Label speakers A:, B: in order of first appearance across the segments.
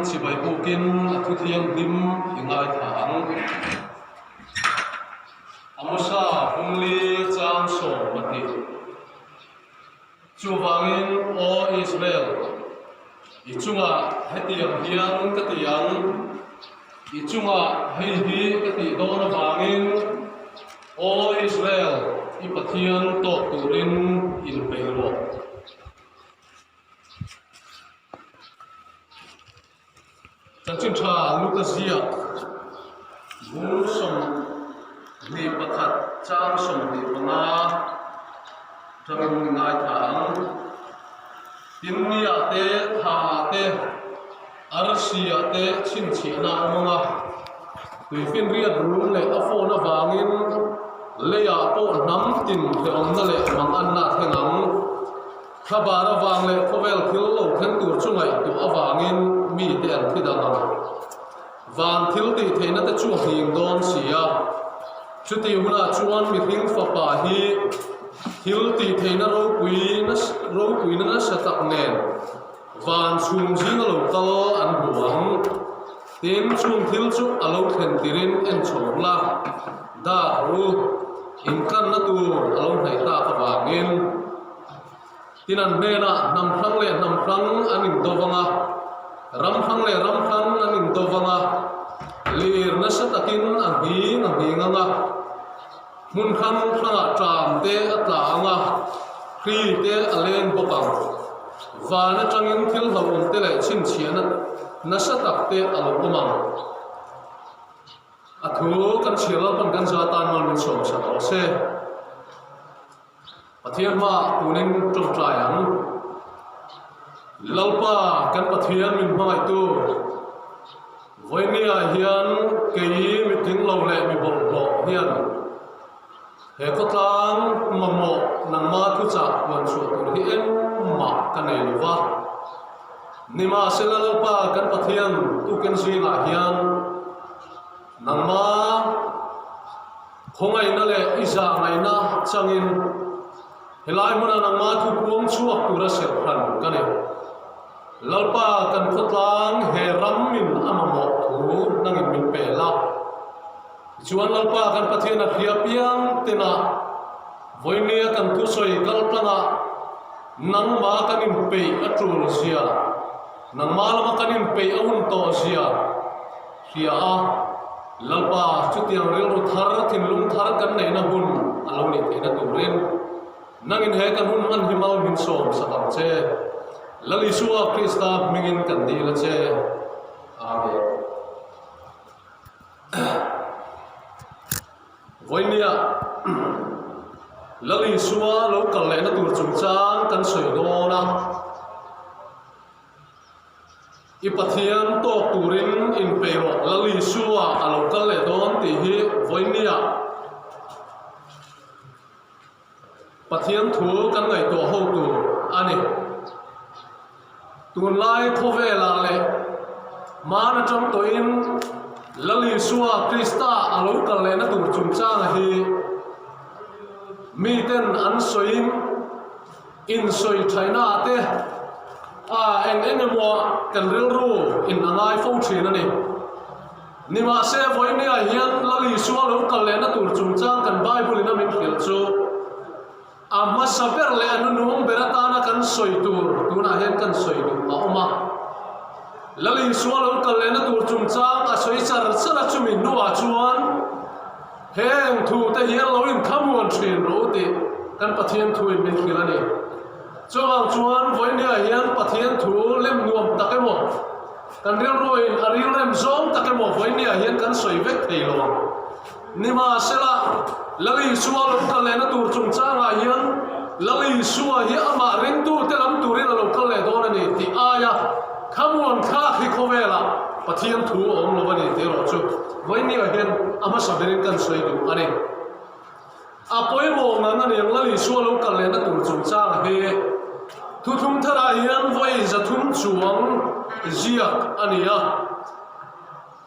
A: chibai bukin a thu thianghlim i ngaithla ang. Amosa Humli chang 20. Chuvangin, Aw Israel, i chungah hetiang hian ka ti ang, i chungah hei hi ka tih dawn avangin, Aw Israel, i Pathian tawk turin inpeih rawh. Chanchin tha Luka ziak bung 21 chang 25 tangin ngaithla ang. Tinnia te, tha te, arsia te chhinchhiahna a awm ang a, tuifinriat rum leh a phone avangin leiah pawh hnam tin hrehawmna leh manganna a thleng ang. Thlabar avang leh khawvel thil lo thleng tur chu ngaihtuah avangin mite an thi dang ang. Van thil tih theihna te chu a hling dawn si a. Chutih hunah chuan mihring fapa hi thil tih theihna ropui ropuina nasa tak nen van chhum zinga lo kal an hmu ang. Tin, chung thil chu a lo thlen tirin en chho la, dak ru, inkanna tur a lo hnaih tak avangin. Tin an hnenah hnam hrang leh hnam hrang an indo vang a, ram hrang leh ram hrang an indo vang a, lir nasa takin a nghing a nghing ang a, hmun hrang hrangah ṭam te a tla ang a, hri te a leng bawk ang. Van aṭangin thil hlauhawm te leh chhinchhiahna nasa tak te a lo awm ang. A thu kan chhiar lo pawn kan za tan mal min sawm sak rawh se. Pathian hmaah tunin tawngtai ang. Lalpa kan Pathian min hmangaihtu, vawinia hian kei mitling lo leh mi bawlhhlawh hian he khawtlang mamawh nangma thuchah puan chhuah tur hi engmah ka nei lo va. Nimahsela Lalpa kan Pathian tukin zingah hian nangma Khawngaihna leh i zahngaihna changin helai hmuna nangma thu puang chhuak tura serhran ka ni. Lalpa kan khawtlang he ram min a mamawh thu nangin min pe la. Tichuan Lalpa kan Pathian a hria piang tena vawinia kan thusawi kaltlangah nangma kan inpeih a tul zia, nangma lama kan inpeih a hun tawh zia, Hria a, Lalpa, chutiang rilru thar, thinlung thar kan neihna hun a lo nih theihna turin nangin he kan hun hman hi mal min sawm sak ang che. Lal Isua Krista hmingin kan dil a che. Amen. Vawinia Lal Isua lo kal lehna tur chungchang kan sawi dawn a. I Pathian tawk turin inpeih rawh, Lal Isua a lo kal leh dawn tih hi vawinia Pathian thu kan ngaihtuah ho tur a ni. Tunlai khawvelah leh hman atang tawhin Lal Isua Krista a lo kal lehna tur chungchanga hi miten an sawiin, Insawi thaina te a eng eng emaw kan rilru in a ngai fo thin a ni. Nimahse, vawinia hian Lal Isua lo kal lehna tur chungchang kan Bible in a min hrilh chu a hmasa ber leh a nunung ber atana kan sawi tur tunah hian kan sawi duh a awm a. Lal Isua lo kal lehna tur chungchang a sawi char char a chumi hnuah chuan, Heng thu te hian lo inthamuan thin rawh u tih kan Pathian thu in min hrilh a ni. Chuvang chuan vawinia hian Pathian thu lem nuam tak emaw, kan rilruain a rilrem zawng tak emaw vawinia hian kan sawi vek thei lo ang. Nimahsela, Lal Isua lo kal lehna tur chungchangah hian Lal Isua hi amah ringtute lam turin a lo kal leh dawn a ni tih aia thamuan thlak hi khawvelah Pathian thu a awm lo a ni tih erawh chu Vawinia hian a hmasa berin kan sawi duh a ni. A pawimawh ngan a niang Lal Isua lo kal lehna tur chungchang hi thuthlung tharah hian vawi 300 chuang ziak a ni a.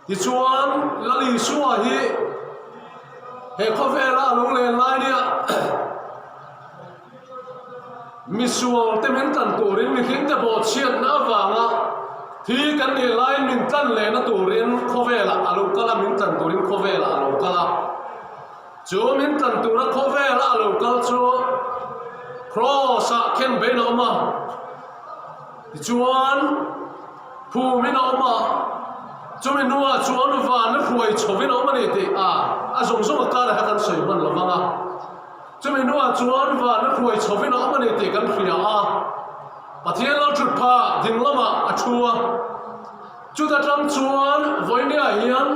A: Tichuan Lal Isua hi he khawvela a lo len lai nia misual te min tan turin mihring te bawhchhiatna avanga. Thi kan nih laiin min tlan lehna turin khawvelah a lo kal a, min tlan turin khawvelah a lo kal a. Chu min tlan tura khawvela a lo kal chu Kraws-ah khen bein a awm a, tichuan phumin a awm a, chumi hnuah chuan vana hruai chhovin a awm a ni tih a a zawng zawng a karah kha kan sawi hman lo vang a. Chumi hnuah chuan vana hruai chhovin a awm a ni tih kan hria a, Pathian lo thut phah ding lamah a thu a. Chuta tang chuan vawinia hian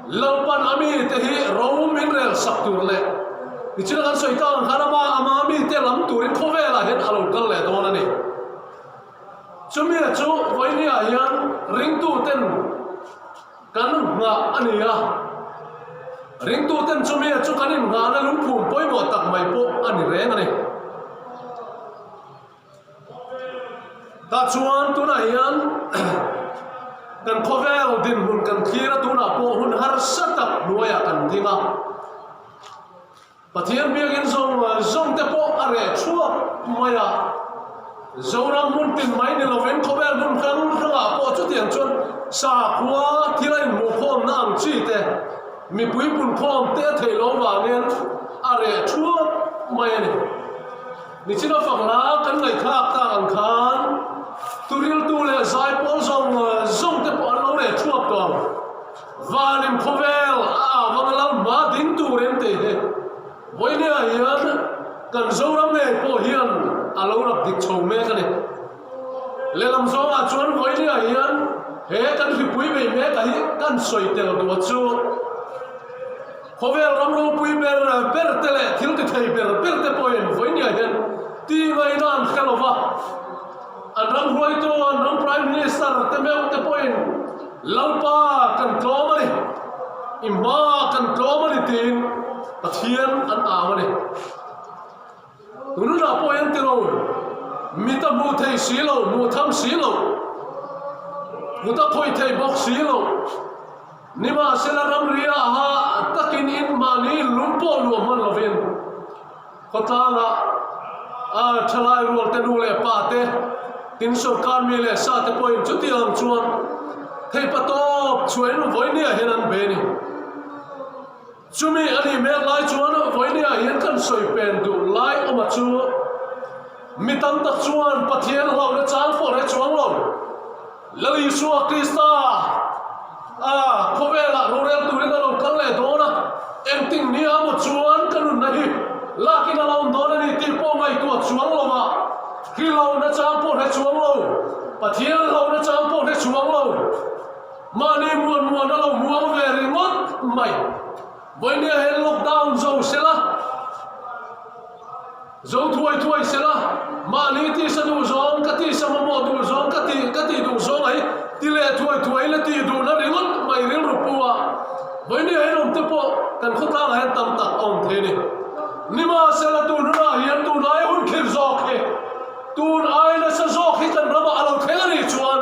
A: Lalpan a mite hi ro min rel sak tur leh nichina kan sawi tak ang khan ama ama mite lam turin khawvelah hian a lo kal leh dawn a ni. Chumia chu vawinia hian ringtuten kan nghah a ni a, ringtuten chumia chu kan innghahna lungphum pawimawh tak mai pawh a ni reng a ni. Tah chuan tunah hian kan khawvel dinhmun kan thlir a, tunah pawh hun harsa tak hnuaiah kan ding a. Pathian biakin zawng zawng te pawh a reh chhuak mai a, Zoram hmun tin mai ni lovin khawvel hmun hrang hrangah pawh chutiang chuan sakhua thil a inhmuhkhawmna ang chi te, mipui punkhawm te a theih loh vangin a reh chhuak mai a ni. Nichina fakna kan ngaihthlak tak ang khan turiltu leh zaipawl zawng zawng te pawh an lo reh thuap tawh ang. Vanin khawvel a avang a lo hma ding turin tih hi vawinia hian kan Zoram ngei pawh hian a lo rap dik chho mek a ni. Lehlam zawngah chuan vawinia hian he kan hripui bei mek a hi kan sawi tel duh a chu. Khawvel ram ropui ber ber te leh thil ti thei ber ber te pawhin vawinia hian ti ngaihna an hre lo va, an ram hruaitu, an ram Prime Minister te meuh te pawhin Lalpa kan tlawm a ni, i hmaah kan tlawm a ni tiin Pathian an au a ni. Tunah pawh hian tilo, mit a hmuh thei si lo, hmuh tham si lo, kut a khawih thei bawk si lo. Nimahsela ramri aha takin in mahni lung pawh luah hman lovin khawtlangah a thalai rualte nu leh pa te, tin sorkar mi leh sa te pawhin chutiang chuan theipa tawp chhuahin vawinia hian an be a ni. Chumi a nih mek lai chuan vawinia hian kan sawi pen duh lai awma chu mi tam tak chuan Pathian hlauhna chang pawh hre chuang lo. Lal Isua Krista a khawvelah rorel turin a lo kal leh dawn a, engtin nia maw chuan ka nunna hi lakin a lo awm dawn a ni tih pawh ngaihtuah chuang lo a, hrilhlohna chang pawh hre chuang lo, Pathian hlauhna chang pawh hre chuang lo, mahni muan muan a lo muang ve ringawt mai. Vawinia he lockdown zo sela. Zo thuai thuai sela, mahni tisa duh zawng, ka tisa mamawh duh zawng, ka tih ka tih duh zawng a hi ti leh thuai thuai la tih duhna ringawt mai rilru pu a, vawinia hian awm te pawh kan khawtlangah hian tam tak a awm thei a ni. Nimahsela tun hunah hian tun aia hun khirh zawk hi, tun aia nasa zawk hi kan ramah a lo thleng a nih chuan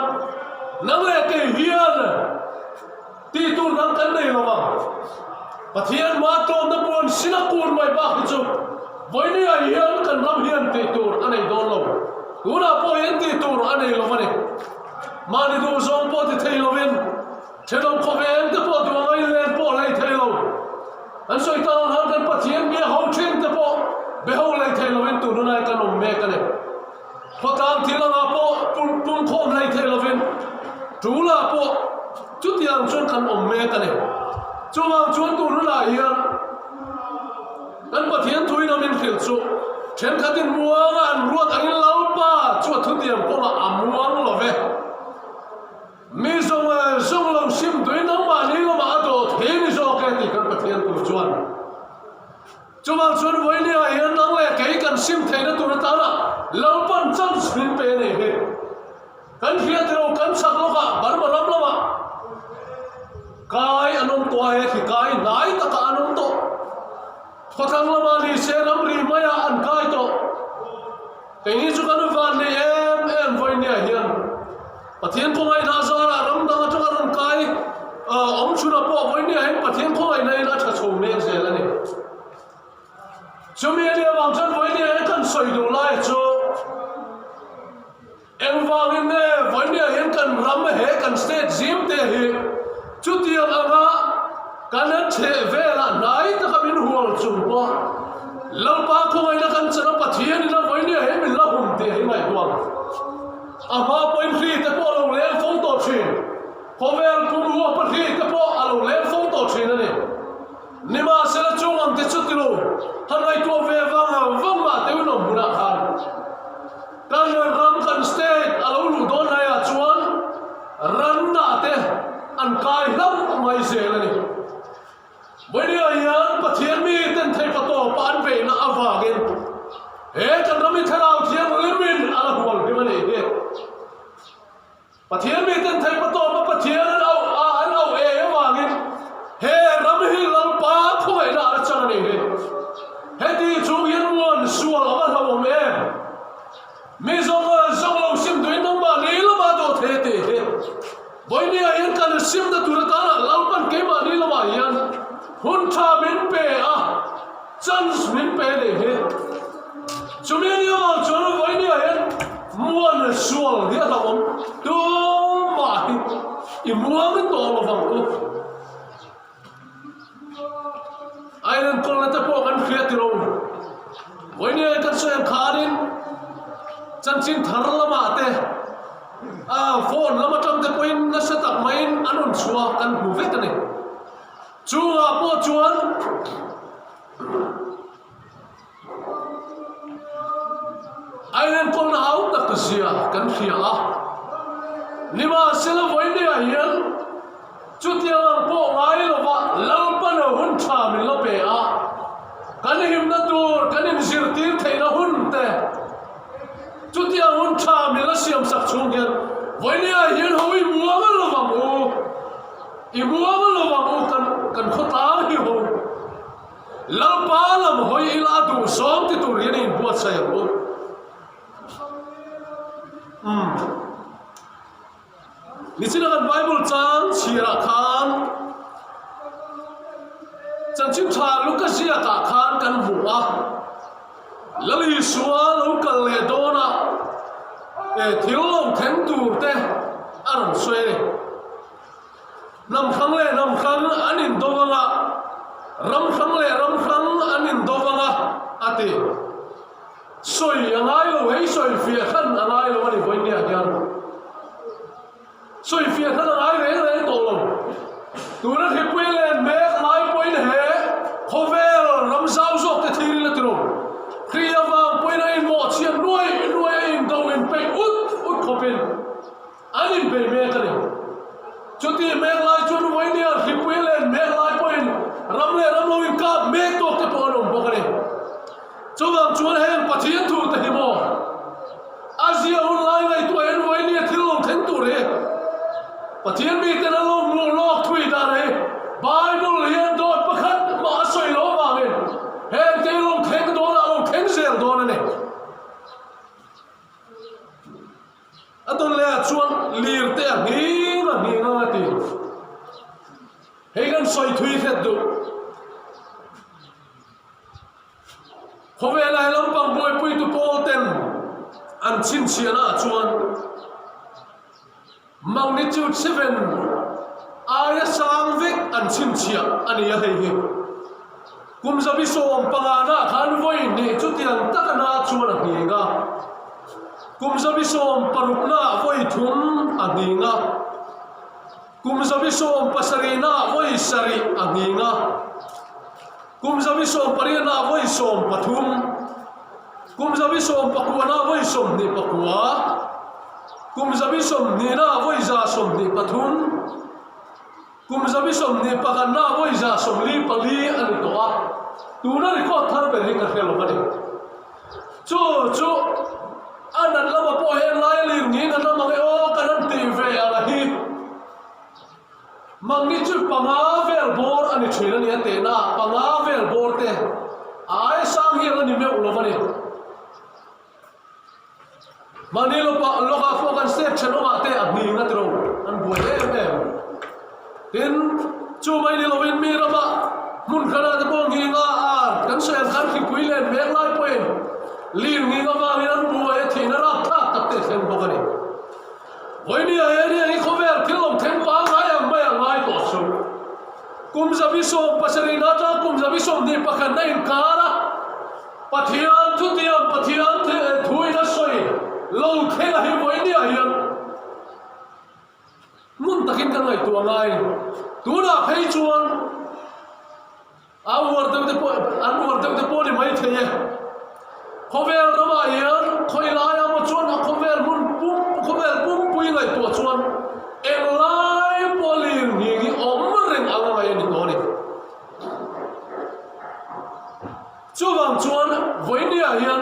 A: nang leh kei hian, Tih tur dang kan nei lo ang. Pathian hma tlawmna puan sin a kun mai bak hi chu vawinia hian kan ram hian tih tur a nei dawn lo. Tunah pawh hian tih tur a nei lo a ni. Mahni duh zawng pawh ti thei lovin thenawm khawveng te pawh duh anga inlen pawh hlei thei lo. Kan sawi tak ang khan kan Pathian bia ho thin te pawh be ho hlei thei lovin tun hunah hian kan awm mek a ni. Khawtlang thil angah pawh pumkhawm hlei thei lovin tulah pawh chutiang chuan kan awm mek a ni. Chuvang chuan tun hunah hian kan Pathian thuin a min hrilh chu thenkhatin muanga an ruat angin Lalpa chu a thutiam kawngah a muang lo ve. Mi zawng zawng lo sim tuin nangmahni lamah a dawh thei ni zawk e tih kan Pathian tur chuan Chuvang chuan vawinia hian nang leh kei kan sim theihna tur atana Lalpan chance min pe a nih hi. Kan hriat ilo kan chak lawkah Burma ram lamah kai an awm tawh a, he khi kai hnai takah an awm tawh. Khawthlang lamah ni se ramri maiah an kai tawh. Keini chu kan van nei em em vawinia hian Pathian khawngaihna zarah ram dang atanga rawn kai awm chhunah pawh vawinia hian Pathian khawngaihna in a tha chho mek zel a ni. Chumi a nih avang chuan vawinia hian kan sawi duh lai chu engvangin nge vawinia hian kan. chhehvelah hnai taka min hual chung pawh Lalpa khawngaihna kan chan a, Pathianin a vawinia he min la hum tih hi ngaihtuah ang. A hma pawhin hri te pawh a lo leng fo tawh thin. Khawvel pum huapa hri te pawh a lo leng fo tawh thin a ni. Nimahsela chung ang te chu ti lo, han ngaihtuah ve vang ang vang mah teuhin awm hunah khan kan ram kan state a lo luh dawn laiah chuan rannah te an kai hlauh mai zel a ni. Vawinia hian Pathian mi ten theipa tawpa an beihna avangin he kan ram hi thlarau thianghlimin a la hual hlim a nih hi. Pathian miten theihpa tawpa Pathian an auh a, an auh ei avangin he ram hi Lalpa khawngaihna a la chang a nih hi. Heti chung hian muan sual a va hlauhawm em? Mi zawng zawng lo sim duhin nangmahni lamah dawh thei a tih hi. Vawinia hian kan simna tur atana Lalpan keimahni lamah hian hun tha min pe a, chance min pe a nih hi. Chumi a nih avang chuan vawinia hian muan sual hi a hlauhawm tumah hi i muang tawh lovang u. A inenkawlna te pawh kan hria tilo. Vawinia kan sawi ang khanin chanchin thar lamah te phone lam atang te pawhin nasa tak maiin an rawn chhuah kan hmu vek a ni. Chungah pawh chuan. A inenkawlna hau tak zia kan hria a, nimahsela vawinia hian chutiang ang pawh ngai lova Lalpana hun tha min la pe a, kan himna tur kan inzirtir theihna hun te chutiang hun tha min la siamsak chhung hian vawinia hian ho i muang lovang u, i muang lovang u kan kan khawtlang hi ho. Lalpa lam hawi ila a duh zawng ti tur hian a inbuatsaih ang u. Umm. Nichina kan Bible chang chhiarah khan Chanchin Tha Luka ziakah khan kan hmu a, Lal Isua lo kal leh dawna e thil lo thleng tur te a rawn sawi a ni. Hnam hrang leh hnam hrang an indo vang a, ram hrang leh ram hrang an indo vang a, a ti. Sawi a ngai lo, hei sawi fiah hran a ngai lo a ni vawinia hian. Sawi fiah hran a ngai reng reng tawh lo. Tuna hripui len mek lai pawhin he khawvel ram zau zawk te thil a ti lo. Hri avang pawhin a inmawhchhiat nuai nuai a indo inpeih ut ut khawpin. An inbei mek a ni. Chuti mek lai chuan Vawinia hripui len mek lai pawhin ram leh ram lo inkap mek tawk te pawh an awm bawk a ni. Chuvang chuan heng Pathian thu te hi maw a zia hun lai ngaihtuah hian Vawinia thil lo thleng tur hi Pathian miten an lo hmuh lawk thui dan hi Bible hian dawt pakhat mah a sawi lo avangin heng te hi lo thleng dawn a, a lo thleng zel dawn a ni. A tawn leh ah chuan lir te a nghing a nghing ang a ti. Hei kan sawi thui hret duh. Khawvela he lampang buaipuitu pawl ten an chhinchhiahna ah chuan Magnitude 7 aia sang vek an chhinchhiah a ni a hei hi. Kum 75 naah khan vawi hnih chutiang taka na chuan a nghing a. Kum 16 naah vawi thum a nghing a. Kum 17 naah vawi sarih a nghing a. Kum 18 naah vawi 13. Kum 19 naah vawi 29. Kum 20 naah vawi 123. Kum 21 naah vawi 144 a ni tawh a, tuna record thar ber hi ka hre lo a ni. Chu chu a nat lamah pawh hian laia lir niin an awm ang e aw kan han tih ve ang a hi. Magnitude panga vel bawr a ni thin a ni a tehna panga vel bawr te a aia sang hian a ni meuh lo a ni. Mahni lawkah lawkah pawh kan state thenawmah te a hming a tiro an buai em em. Tin, chu mai ni lovin mi ramah hmun khanah te pawh nghing a ar kan sawi ang khan hripui len mek lai pawhin lir nghing avangin an buai a thihna rapthlak tak te a thleng bawk a ni. Vawinia he nia hi khawvel thil lo thleng pangngai ang mai a ngai tawh suh. Kum 17 atang kum 21 na inkar a, Pathian thutiam, Pathian thuin a sawi lo thleng a hi vawinia hian ngun takin kan ngaihtuah ngai. Tunah phei chuan A uar deuh te pawh an uar deuh te pawh a ni mai thei e. Khawvel ramah hian khawi lai emaw chuan a khawvel hmun pum khawvel pumpui ngaihtuah chuan englai pawh lir nghing hi awm reng ang a ngaih a ni tawh a ni. Chuvang chuan vawinia hian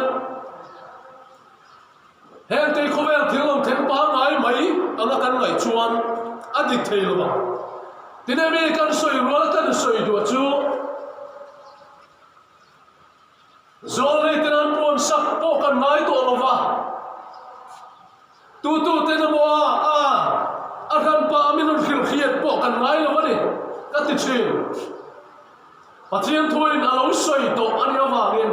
A: Heng tei khawvel thil lo thleng pangngai mai anga kan ngaih chuan a dik thei lo ang. Tine mi kan sawi rual kan sawi duah chu Zawlnei ten an puan sak pawh kan ngai tawh lo va, tutu ten emaw a a a hranpa a min rawn hrilh hriat pawh kan ngai lo a ni ka ti thin. Pathian thuin a lo sawi tawh a nih avangin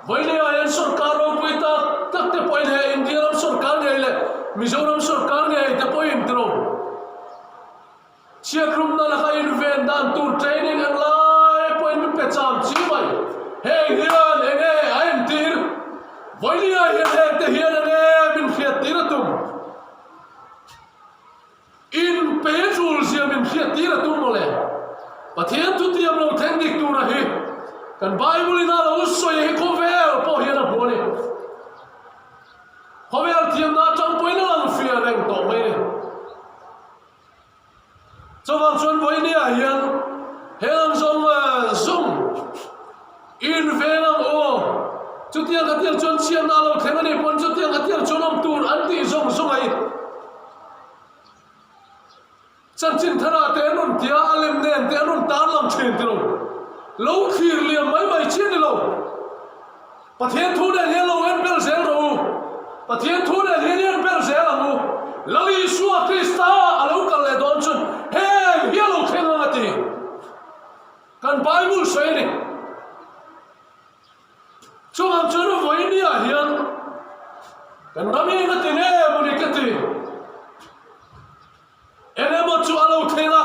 A: Vawinia hian sorkar ropui tak tak te pawhin he India ram sorkar ngei leh Mizoram sorkar ngei te pawhin tiro chhiatrumna laka inven dan tur training englai pawhin min pe cham chi mai. Heng hian enge a entir? Vawinia hian hengte hian enge min hriattir a tum? In pe tul zia min hriat tir a tum mawle. Pathian thutiam lo thleng dik tura hi kan Bible in a lo sawi hi khawvel pawh hian a hmu a ni. Khawvel thiamna atang pawhin a lang fiah reng tawh mai a ni. Chuvang chuan vawinia hian heng ang zawng zawng in veng ang aw, chutiang khatiang chuan chhiatna a lo thleng a nih pawn chutiang khatiang chuan awm tur an tih zawng zawng a hi. Chanchin tharah te an rawn tia, a lem nen te an rawn tar lang thin ti lo. Lo thlir liam mai mai chi a ni lo. Pathian thu nen hian lo en bel zel rawh u. Pathian thu nen hian i en bel zel ang u. Lal Isua Krista a lo kal leh dawn chuan heng hi a lo thleng ang a ti. Kan Bible sawi a ni. Chuvang chuan vawinia hian kan ram hi ka ti nge maw ni ka ti. Eng emaw chu a lo thleng a,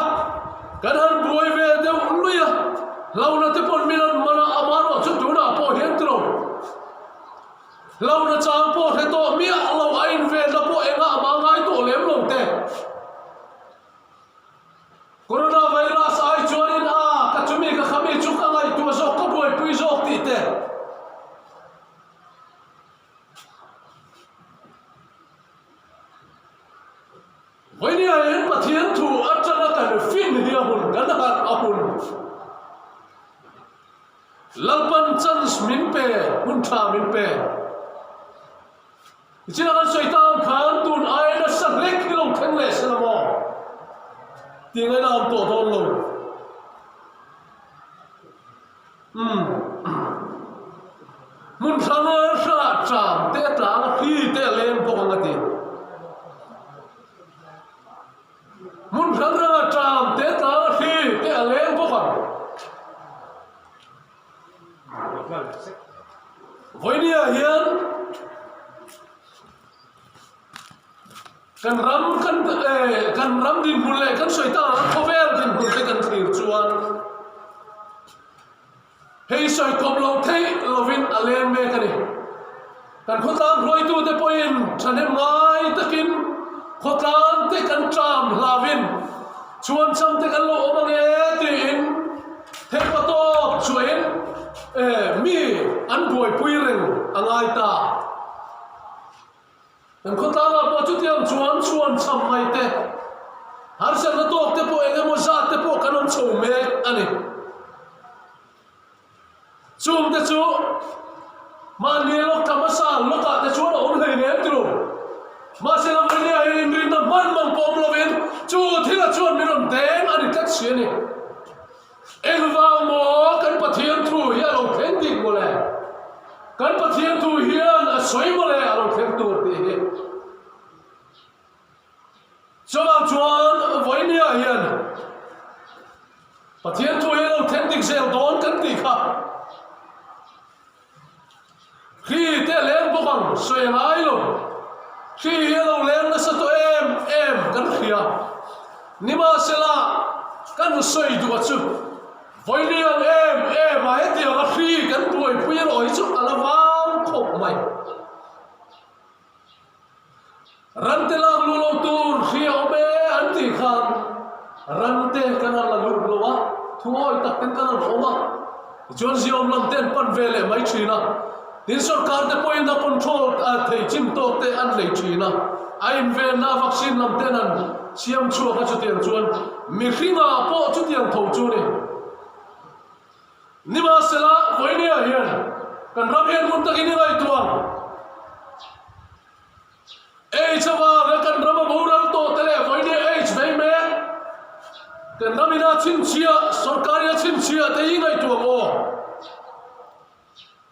A: kan han buai ve deuh lui a, hlauhna te pawn min han man a, amaherawh chu tunah pawh hian ti lo. Hlauhna chang pawh hre tawh miah lo, a invenna pawh engah mah ngai tawh lem lo te. Coronavirus ai chuanin a ka chumi ka khami chu ka ngaihtuah zawk ka buaipui zawk tih te. Vawinia hian Pathian thu atanga kan fin hi a hun kan harh a hun. Lalpan chance min pe hun tha min pe. Nichin a kan sawi ta ang khan tun aia nasa hlek hi lo thleng leh se la maw? Tih ngaihna a awm tawh dawn lo. Umm. Hmun hrang hrangah ṭam te a tlang a, hri te a leng bawk ang a ti. Hmun hrang hrangah ṭam te a tlang a, hri te a leng bawk ang. Vawinia hian kan ram kan kan ram dinhmun leh kan sawi tak ang khawvel dinhmun te kan thlir chuan hei sawi kawp loh theih lovin a leng mek a ni. Kan khawtlang hruaitute pawhin thahnem ngai takin khawtlang te kan ṭam hlauhin chhuancham te kan lo awm ange tiin theipa tawp chhuahin mi an buaipui reng a ngai ta. Kan khawtlangah pawh chutiang chuan chhuancham mai te, harsatna tawk te pawh eng emaw zat te pawh kan awm chho mek a ni. Chung te chu mahni lawk tla hmasa lawkah te chuan a awm hlei nem ti lo. Mahse Lamrinia hi inrinna hman mang pawh awm lovin chu thila chuan min rawn deng a ni tlat si a ni. Engvang maw kan Pathian thu hi a lo thleng dik mawle? Kan Pathian thu hian a sawi mawle a lo thleng tur tih hi. Chuvang chuan vawinia hian Pathian thu hi a lo thleng dik zel dawn kan tih kha hri te a leng bawk ang sawi a ngai lo. Hri hi a lo leng nasa tawh em em kan hria. Nimahsela, kan sawi duh a chu Vawilian em em a hetiang a hri kan buaipui erawh hi chu a la vang khawp mai. Rante lak luh lo tur hri a awm e an tih khan rante kan han la lut lo a, thuawi tak ten kan han awm a, tichuan ziawm lam te an pan ve leh mai thin a, tin sorkar te pawhin a control thei chin tawk te an nei thin a, a invenna vaccine lam ten an siam chhuak a chutiang chuan mihringah pawh chutiang tho chu a ni. Nimahsela, vawinia hian kan ram hian hmun takin i ngaihtuah ang. Aids avanga kan rama boral tawh te leh vawinia aids vei mek kan ram ina chhinchhiah, sorkar ina chhinchhiah te hi ngaihtuah ang aw.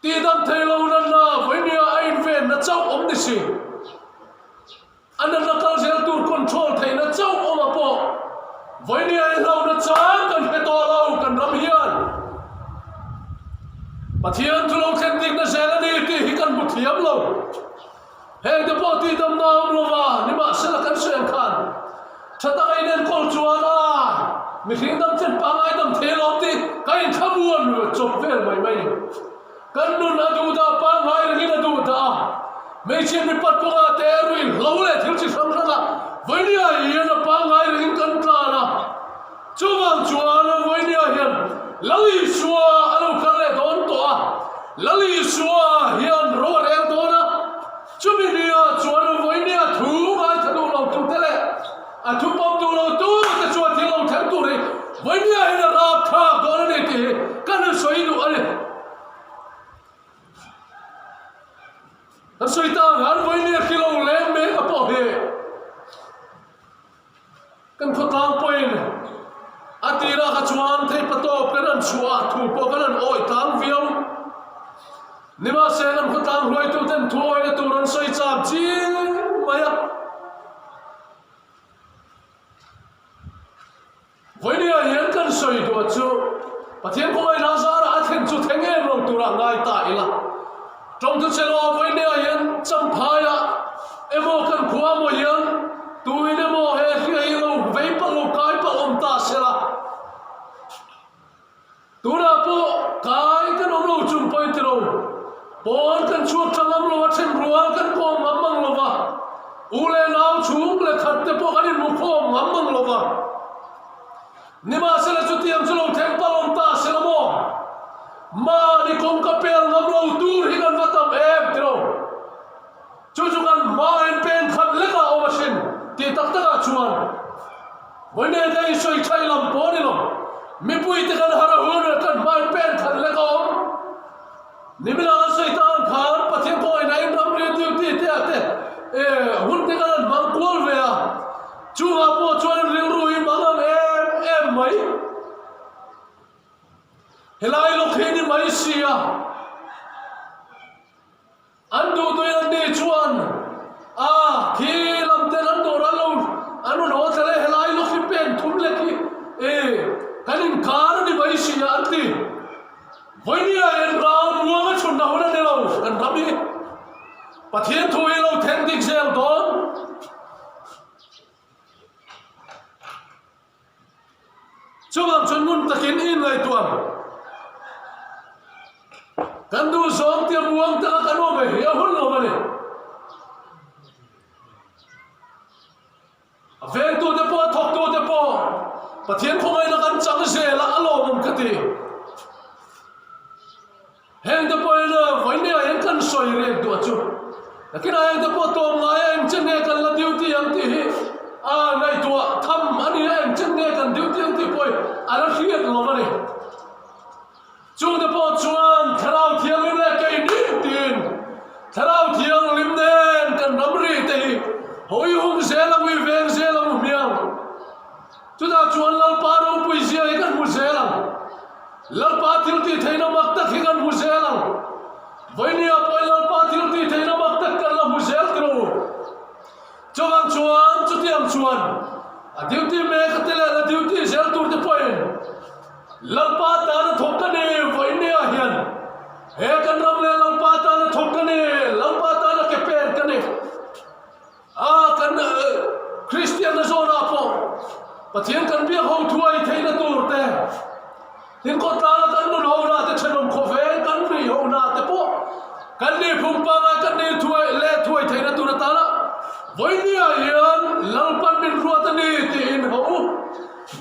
A: Tihdam thei lo natna vawinia a invenna chauh awm ni si. A natna kal zel tur control theihna chauh awm a pawh vawinia i hlauhna chang kan hre tawh lo kan ram hian Pathian thu lo thlen dikna zel a ni tih hi kan hmu thiam lo. Heng te pawh tihdamna a awm lova nimahsela kan sawi ang khan tha taka inenkawl chuan a mihring dam chen pangngai dam thei alawm tih ka inthlamuan chawp vel mai mai ni. Kan nun a duh dah pangngai rengin a duh dah a, hmeichhia mipat kawngah te ruihhlo leh thil chi hrang hrangah vawinia hian a pangngai rengin kan tlan a. Chuvang chuan vawinia hian Lal Isua a lo kal leh dawn tawh a, Lal Isua hian ro a rel dawn a, chumi nia chuan vawinia thu ngaithla duh lo tute leh a thu pawm duh lo tute chuan thil lo thleng tur hi vawinia hian a rapthlak dawn a ni tih hi kan sawi duh a ni. Kan sawi ta ang han vawinia khi lo leng mek a pawh hi. Kan khawtlang pawhin a tirah kha chuan theihpatawp kan han chhuah a, thu pawh kan han awih tlang viau. Nimahse kan khawtlang hruaituten thu awihna tur an sawi cham chiang mai a. Vawinia hian kan sawi duh chu Pathian khawngaihna zarah a thlen chu thleng em lo turah ngai ta ila. Tawngthu che lo a vawinia hian Champhaiah emaw kan khua maw hian tuin emaw he hria hi lo vei palh lo kai palh awm ta sela. Tunah pawh kai kan awm lo chung pawhin ti lo, pawn kan chhuak tha ngam lo a, then rual kan kawm ngam mang lo va, u leh nau chhung leh khat te pawh kan inhmu khawm ngam mang lo va. Nimahsela chutiang chu lo thleng palh awm ta se la maw? Mahni kawngka pel ngam lo tur hi kan va tam em ti lo. Chu chu kan hmain pen khat lek ah awm asin tih tak tak ah chuan vawiin ka insawi thlai lam pawh a ni lo. Mipui te kan har a hun ah kan hmain pen khat lek a awm. Nimina an sawi tak ang khan Pathian kawngin a inram ri duty te ah te hun te kan han hmang kual ve a, chungah pawh chuan rilru hi hmang ang em em mai. Helai lawk hi ni mai si a. An duh duin an ni chuan a khi lam ten an dawr an lo an rawn haw thla leh helai lawk hi pen thum lek hi e kan inkar a ni mai si a an ti. Vawinia hian ram muang a chhunna hun a ni lo kan ram hi Pathian thu hi lo thleng dik zel dawn. Chuvang chuan ngun takin i inngaihtuah ang. Kan duh zawng tia muang taka kan awm e hi a hun lo a ni. A vengtute pawh a thawktute pawh Pathian khawngaihna kan chang zel a, a lawmawm ka ti. Heng te pawhin vawinia hian kan sawi rek duh a chu. Nakinah heng te pawh tlawm ngaia eng chen nge kan la duty ang tih hi a ngaihtuah tham a ni a, eng chen nge kan duty ang tih pawh hi a la hriat lo a ni. Chung te pawh chuan Thlarau Thianghlim leh kei ni tiin Thlarau Thianghlim nen kan ramri te hi hawi hum zel ang u, i veng zel ang u hmiang. Chutah chuan Lalpa ropui zia hi kan hmu zel ang. Lalpa thil tih theihna mak tak hi kan hmu zel ang. Vawinia pawhin Lalpa thil tih theihna mak tak kan la hmu zel tiro u. Chuvang chuan chutiang chuan a duty mek a ti leh la duty zel tur te pawhin Lalpa tana thawk ka ni vawinia hian he kan ram leh Lalpa tana thawk ka ni, Lalpa tana ke pen ka ni. A kan Kristianna zawnah pawh. Pathian kan biak ho thuai theihna tur te, tin khawtlanga kan nun ho na te, thenawm khawvel kan ri ho na te pawh kan ni phung pangai kan ni thuai leh thuai theihna tur atana vawinia hian Lalpan min ruat a ni tiin ho u.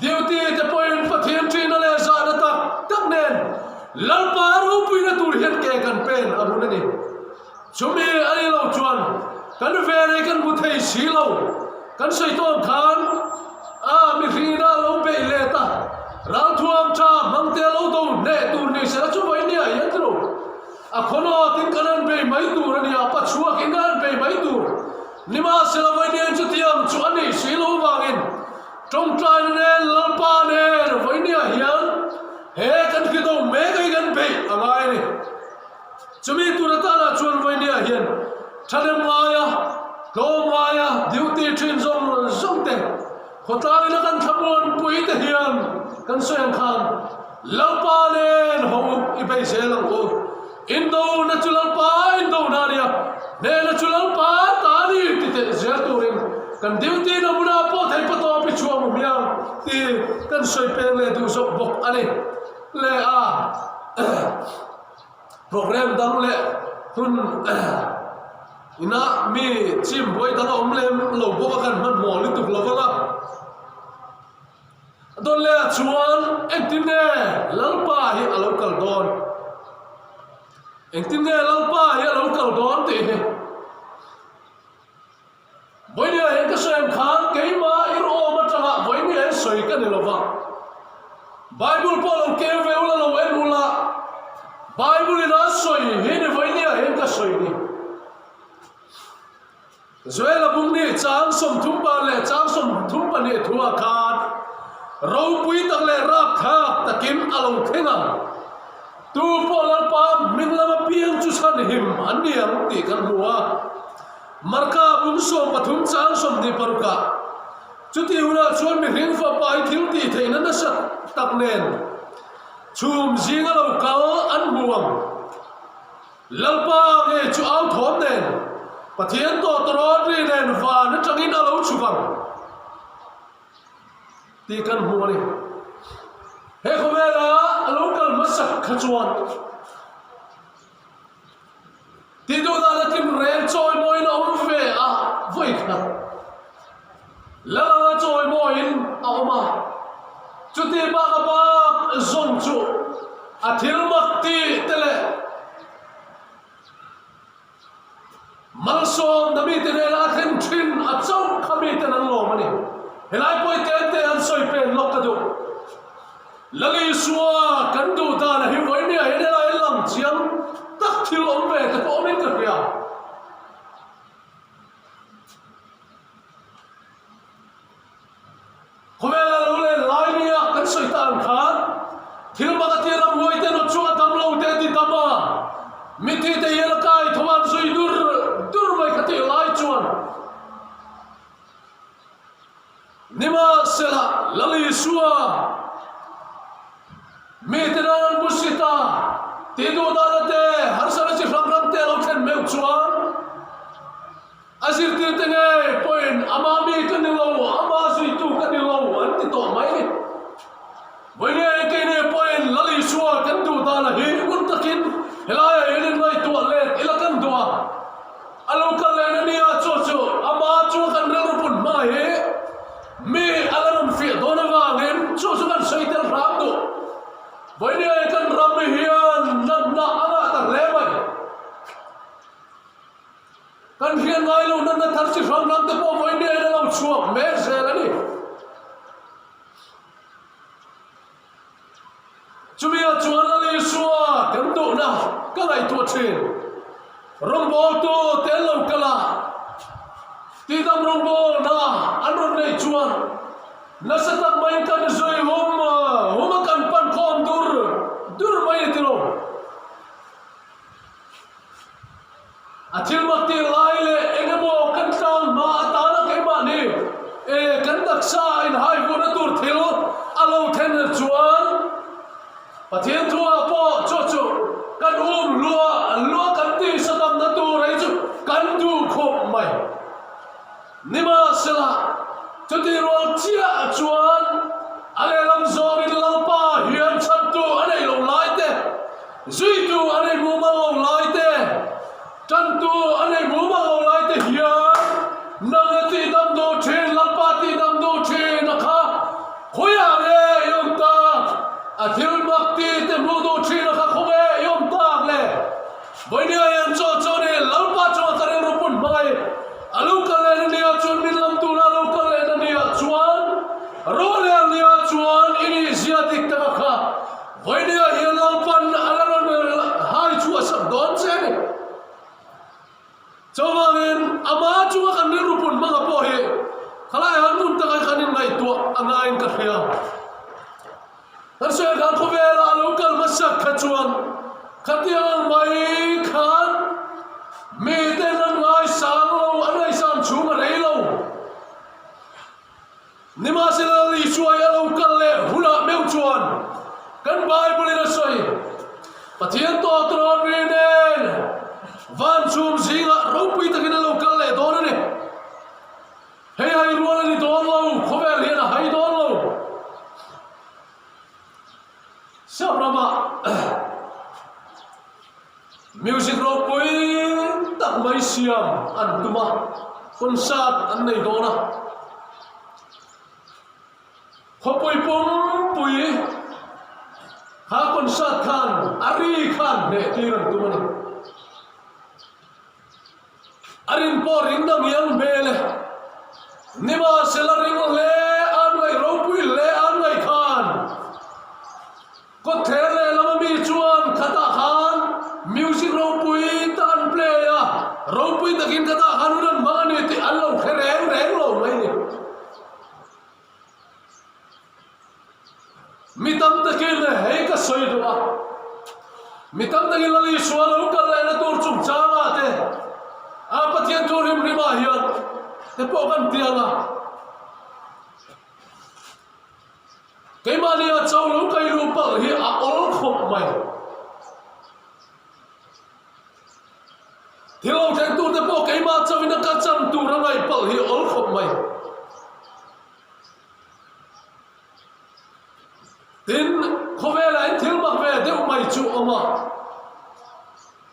A: Duty te pawhin Pathian ṭihna leh zahna tak tak nen Lalpa ropuina tur hian ke kan pen a hun a ni. Chumi a ni lo chuan kan ve rei kan hmu thei si lo. Kan sawi tawn khan a mihrina lo beih let a, ralthuam tha hmangte lo do hneh tur ni sela chu vawi nia hian tilo. A khawnawtin kan han bei mai tur a nia, pachhuakin kan han bei mai tur. Nimahsela vawi nia chutiang chu a nih si lo vangin tawngtaina nen Lalpa nen vawi nia hian he kan hri do mek a hi kan beih a ngai a ni. Chumi tur atana chuan Vawinia hian thahnem ngaia, tlawm ngaia duty thin zawng zawng te, khawtlangin a kan thlamuanpui te hian kan sawi ang khan Lalpa nen ho i bei zel ang u. Indona chu Lalpa indona a nia, hnehna chu Lalpa ta a ni ti teh zel turin kan duty na hmunah pawh thei patawp i chhuah mu hmiang tih kan sawi peng leh duh zawk bawk a ni. Le a. Program dang leh hun inah mi chim buai dang a awm lem lo bawk a kan hmanhmawh lutuk lo vang a. Dawn leh ah chuan engtin nge Lalpa hi a lo kal dawn? Engtin nge Lalpa hi a lo kal dawn tih hi. Vawinia hian ka sawi ang khan keimah irhawm atanga vawinia hian sawi ka ni lova. Bible pawh lo keu ve ula lo en ula, Bible in a sawi hi ni vawinia hian ka sawi ni. Joela bungni chang 30 leh chang 32 thuah khan ropui tak leh rapthlak takin a lo thleng ang. Tu pawh Lalpa hming lama piang chu chhanhim an ni ang tih kan hmu a. Marka bung 13 chang 26 ah, Chutih hunah chuan mihring fapa hi thil tih theihna nasa tak nen chhum zinga lo kal an hmu ang. Lalpa nge chu au thawm nen Pathian tawtawrawt ri nen van atangin a lo chhuk ang. Tih kan hmu a ni. He khawvela a lo kal hmasak kha chuan tih duh dan a tinreng chawimawiin a awm ve a, vawi khat lal anga chawimawiin a awm a. Chuti bak a bak zawng chu a thil mak tih te leh Malsawmna mite nena a thlen thin a chauh kha miten an lawm a ni. Helai pawi tlem te an sawi pen lawk ka duh. Lal Isua kan duh dan a hi vawinia hian helai lang chiang tak thil awm ve te pawh awmin ka hria. Khawvela lo len lai nia kan sawi ta ang khan thil mak a tir ramhuai te nawt chu a dam lo te ti dam a, mithi te hian a kai tho an zui dur dur mai kha tih lai chuan Nimahsela Lal Isua mite nan an bu si ta tih duh dana te harsatna chi hrang hrang te a lo thlen meuh chuan A zirtirte ngei pawhin ama mi ka ni lo, ama zuitu ka ni lo an ti tawh mai ni. Vawiin keini pawhin Lal Isua kan duh dana hi ngun takin helaiah hian in ngaihtuah let ila kan duh a. A lo kal lehna nia chu chu ama chu kan rilru pun hma hi mi a la rawn fiah dawn avangin chu chu kan sawi tel hram duh. Vawiin kan ram hian natna a ngah ta hle mai. Kan hriat ngai lo natna thar chi hrang hrang te pawh vawi nen a lo chhuak mek zel a ni. Chumi ah chuan Lal Isua kan duhna ka ngaihtuah thin. Rawngbawltu te an lo kal a, tihdam rawngbawlna an rawn neih chuan nasa tak maiin kan zui hum hum a kan pan khawm dur dur mai a ti lo. A thil mak tir lai leh eng emaw kan tlang hma atana keimahni e kan taksa inhai vurna tur thil a lo then chuan Pathian thuah pawh chu chu kan um lua lua kan tisa damna tur ei chu kan duh khawp mai. Nimahsela, chutih rual chiah chuan. Rorel nia chuan i nih zia dik taka kha vawinia hian Lalpan a la rawn hai chhuah sak dawn che a ni. Chuvangin ama chunga kan rilru pun hmanga pawh hi khalai han ngun taka kan inngaihtuah a ngaiin ka hria. Kan sawi khan khawvela a lo kal hmasak kha chuan khatiang ang mai khan miten an ngaisang lo, an ngaihsan chhung a rei lo. Nimahsela Lal Isua hi a lo kal leh hunah meuh chuan kan Bible in a sawi, Pathian tawtrawt ri nen van chhum zingah ropui takin a lo kal leh dawn a ni. Hei hai rual a ni dawn lo, khawvel hian a hai dawn lo. Sap ramah music ropui tak mai siam an tum a, concert an nei dawn a. Khawpui pumpui kha concert khan a ri khan hneh tir an tum a ni. A rin pawh ring na ngiang hmel e. Nimahsela ring hle an ngaih ropui hle an ngaih khan kawtthler lehlam a mi chuan khatah khan music ropui tak an play a, ropui takin khatah khan hun an hmang a ni tih an lo hre reng reng lo mai ni. Mi tam takin hei ka sawi duh a, mi tam takin Lal Isua lo kal lehna tur chungchangah te, a Pathian thu hrim hrimah hian te pawh kan tiang a. Keimahnia cho lo kai luh palh hi a awl khawp mai. Thil lo thleng tur te pawh keimah chauhin a ka chan tur a ngaih palh hi a awl khawp mai. Tin, khawvelah hian thil mak ve deuh mai chu a awm a.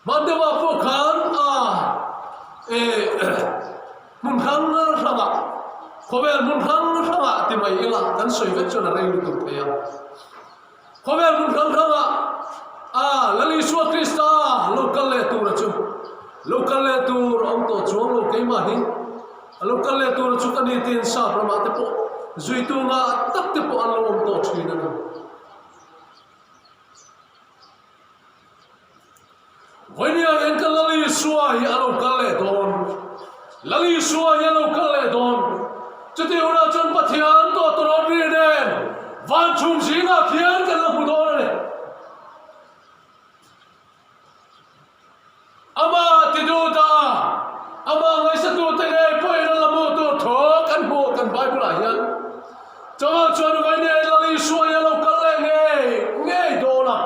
A: Hman deuhah pawh khan a eh hmun hrang hrangah, khawvel hmun hrang hrangah ti mai ila kan sawi vek chuan a rei lutuk thei a. Khawvel hmun hrang hrangah a Lal Isua Krista lo kal leh tura chu lo kal leh tur a awm tawh chuang lo keimah hi a lo kal leh tura chu ka ni tiin sap ramah te pawh zuitu ngah tak te pawh an lo awm tawh thin a ni. Vawinia hian ka Lal Isua hi a lo kal leh dawn. Lal Isua hi a lo kal leh dawn. Chutih hunah chuan Pathian tawtawrawt ri nen van chhum zingah khian kan la hmu dawn a ni. Amah ti duh dah, amah ngaihsatute ngei pawhin a la hmuh tur tho kan hmuh kan Bible-ah hian. Chuvang chuan Vawinia hian Lal Isua hi a lo kal leh ngei ngei dawn a.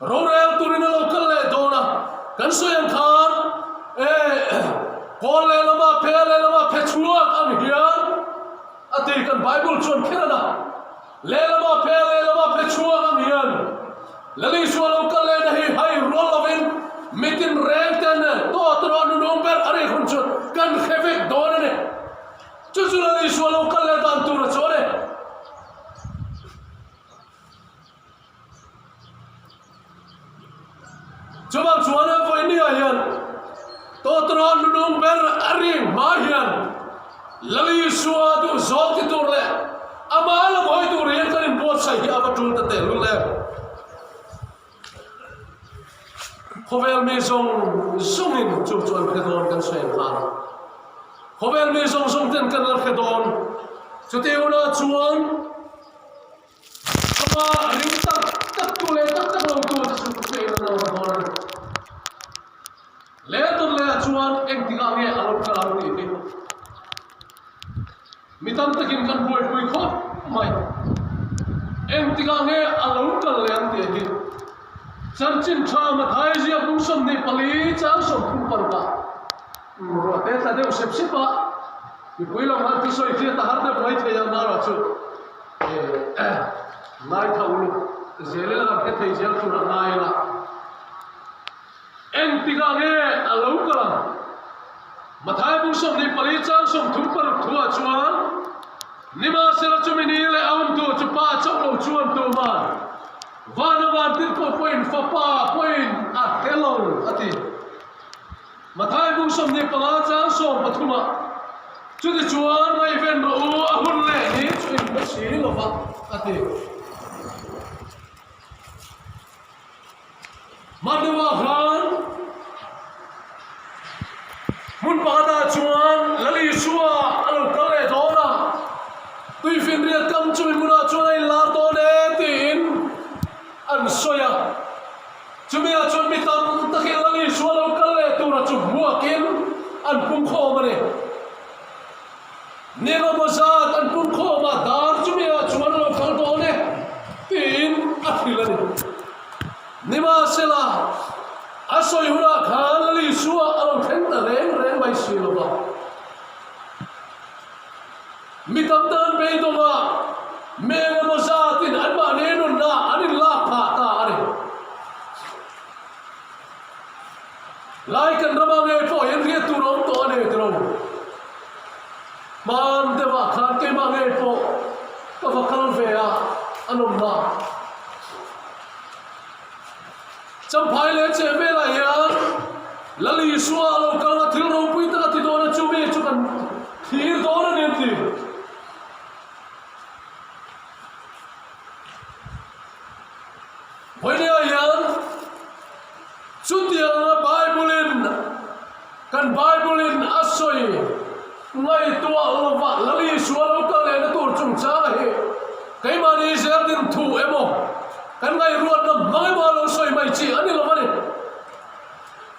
A: Rorel turin a lo kal leh dawn a, kan sawi ang khan e kawl lehlamah phe lehlamah phe chhuak ang hian a ti kan Bible chuan kher a na. Lehlamah phe lehlamah phe chhuak ang hian Lal Isua lo kal lehna hi hai rual lovin mitin reng ten tawt erawh nunung ber a rik hun chu kan hre vek dawn a ni. Chu chu Lal Isua lo kal leh dan tur a chu a ni. Chuvang chuan vawinia hian tawtawrawn nunung ber a ring hma hian Lal Isua duh zawng ti tur leh amah lam hawi tur hian kan inbuatsaih hi a va tul ta tehlul em. Khawvel mi zawng zawngin chu chu an hre dawn kan sawi ang khan. Khawvel mi zawng zawng ten kan la hre dawn. Chutih hunah chuan Amah ring tak tak tu leh tak tak lo tu te chu hriat an lo va dawn a ni. Leh tawn leh ah chuan engtikah nge a lo kal ang tih hi mi tam takin kan buaipui khawp mai. Engtikah nge a lo kal leh ang tih hi chanchin tha Mathai ziak bung 24 chang 36 ah ruah te tla deuh sep sep a, mipui lam han thusawi hriat a har deuh mai thei ang erawh chu. Ngaithla uluk zel ila kan hre thei zel tur a ngai ila. Engtikah nge a lo kal ang? Mathai bung 24 chang 36 thuah chuan, Nimahsela chumi ni leh a hun tur chu pa chauh lo chuan tuman vana vantirhkoh pawhin fapa pawhin a hre lo a ti. Mathai bung 25 chang 13 ah, Chutichuan ngaihven rawh u, a hun leh. ti. Hmanrua khan hmun pakhatah chuan Lal Isua a lo kal leh dawn a, tuifinriat kam chumi hmunah chuan a inlar dawn e tiin an sawi a. Chumiah chuan mi tam takin Lal Isua lo kal leh tura chu hmuakin an pungkhawm a ni. Ni engemaw zat an pungkhawm a, dar chumiah chuan a lo kal dawn e tiin a hrilh a ni. Nimahsela, a sawi hunah khan Lal Isua a lo thleng ta reng reng mai si lo va. Mi tam tak an beidawng a, mi engemaw zatin anmahni nunna an inlak phah ta a ni. Lai kan rama ngei pawh hian riat tur a awm tawh a ni tilo. Hman deuhah khan keimah ngei pawh ka va kal ve a, an awmna. Champhai leh cheh velah hian Lal Isua a lo kal a, thil ropui tak a ti dawn a, chumi chu kan thlir dawn a ni an ti. Vawinia hian chutianga Bible-in kan Bible-in a sawi ngaihtuah lova Lal Isua lo kal lehna tur chungchanga hi keimahni zeldin thu emaw kan ngaihruatna hmang emaw a lo sawi mai chi a ni lo a ni.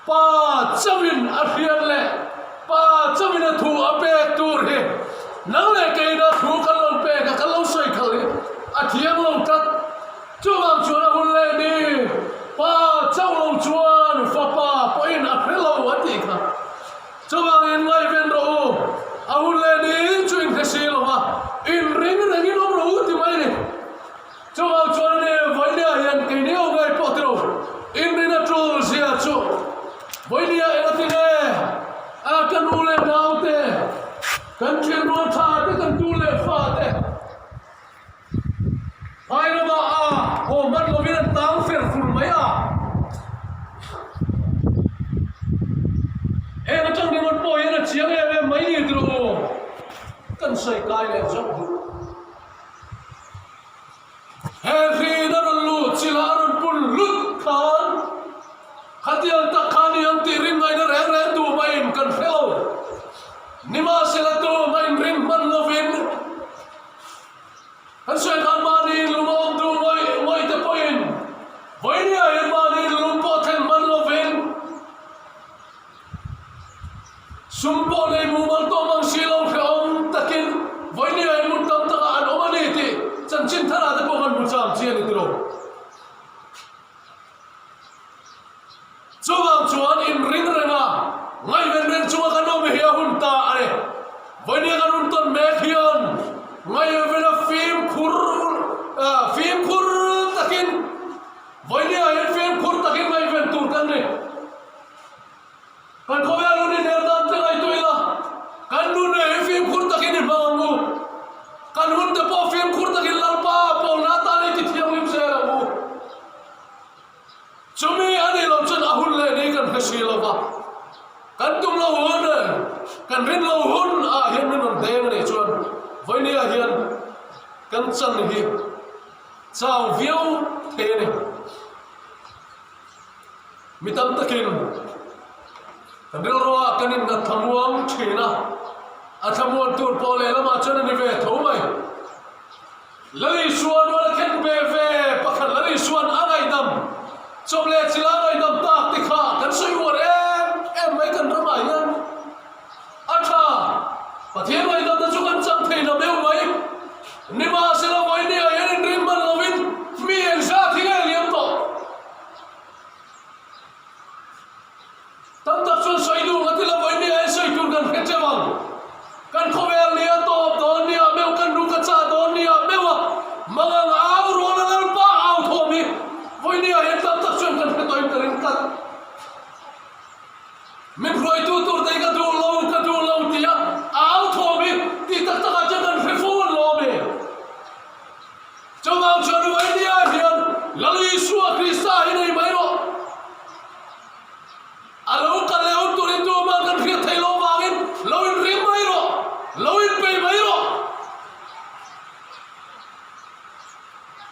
A: Pa chauhin a hriat leh Pa chauhin a thu a pek tur hi nang leh keina thu kan lo pek a, kan lo sawi khalh hi a thiam lo tlat. Chuvang chuan a hun leh ni, Pa chauh lo chuan Fapa pawhin a hre lo a tih kha. Chuvangin ngaihven rawh u, a hun leh ni chu inhre si lo va, inring rengin awm rawh u ti mai ni. Chuvang chuan ani Vawinia hian keini ho ngei pawh tilo inrina tul zia chu Vawinia eng ati nge a ka nu leh nau te, kan thianrual tha te, kan tu leh fa te phai ramah a haw hman lovin an tang fer fur mai a. Heng atang ringawt pawh hian a chiang em em mai ni tilo kan sawi kai leh zawk duh. He hrin a rawn luh chilh a rawn pun hlut khan khatiang tak kha ni ang tih rin ngaihna reng reng duh maiin kan hre lo. Nimahsela tum a inring hman lovin kan sawi khan mahni inlum a awm duh ngawih ngawih te pawhin vawinia hian mahni inlum pawh thleng hman lovin Sum pawh nei mumal tawh mang si lo hrehawm takin vawinia hi hmun tam takah an awm a ni tih chanchin tharah te pawh kan hmu cham chi a ni tilo. Chuvang chuan inring renga ngaihven reng chunga kan awm hi a hun ta a ni. Vawinia kan hun tawn mek hian ngaihvena fimkhur fimkhur takin vawinia hian fimkhur takin ngaihven tur kan ni. Kan khawvel nun inher dan te ngaihtuah ila, kan nun leh hi fimkhur takin i hmang ang u. Kan hun te pawh fimkhur takin Lalpa pawlna atan i ti thianghlim zel ang u. Chumi a nih loh chuan a hun leh ni kan hre si lo va, kan tum lo hun, kan rin lo hun ah hian min rawn deng a nih chuan vawinia hian kan chan hi chau viau thei a ni. Mi tam takin kan rilruah kan innat thlamuang thin a, a thlamuan tur pawh lehlamah chuan a ni ve tho mai. Lal Isua rual a khen ve ve pakhat Lal Isua'n a ngaihdam chawp leh chila a ngaihdam tak te kha kan sawi uar em em mai kan ramah hian a tha. Pathian ngaihdamna chu kan chang thei la meuh mai. Nimahsela vawinia hian inring hman lovin mi engzat hi nge liam tawh? Tam tak chuan sawi duh nga ti lo vawi nia he sawi tur kan hre teuh ang. Kan khawvel nia tawp dawn nia meuh kan.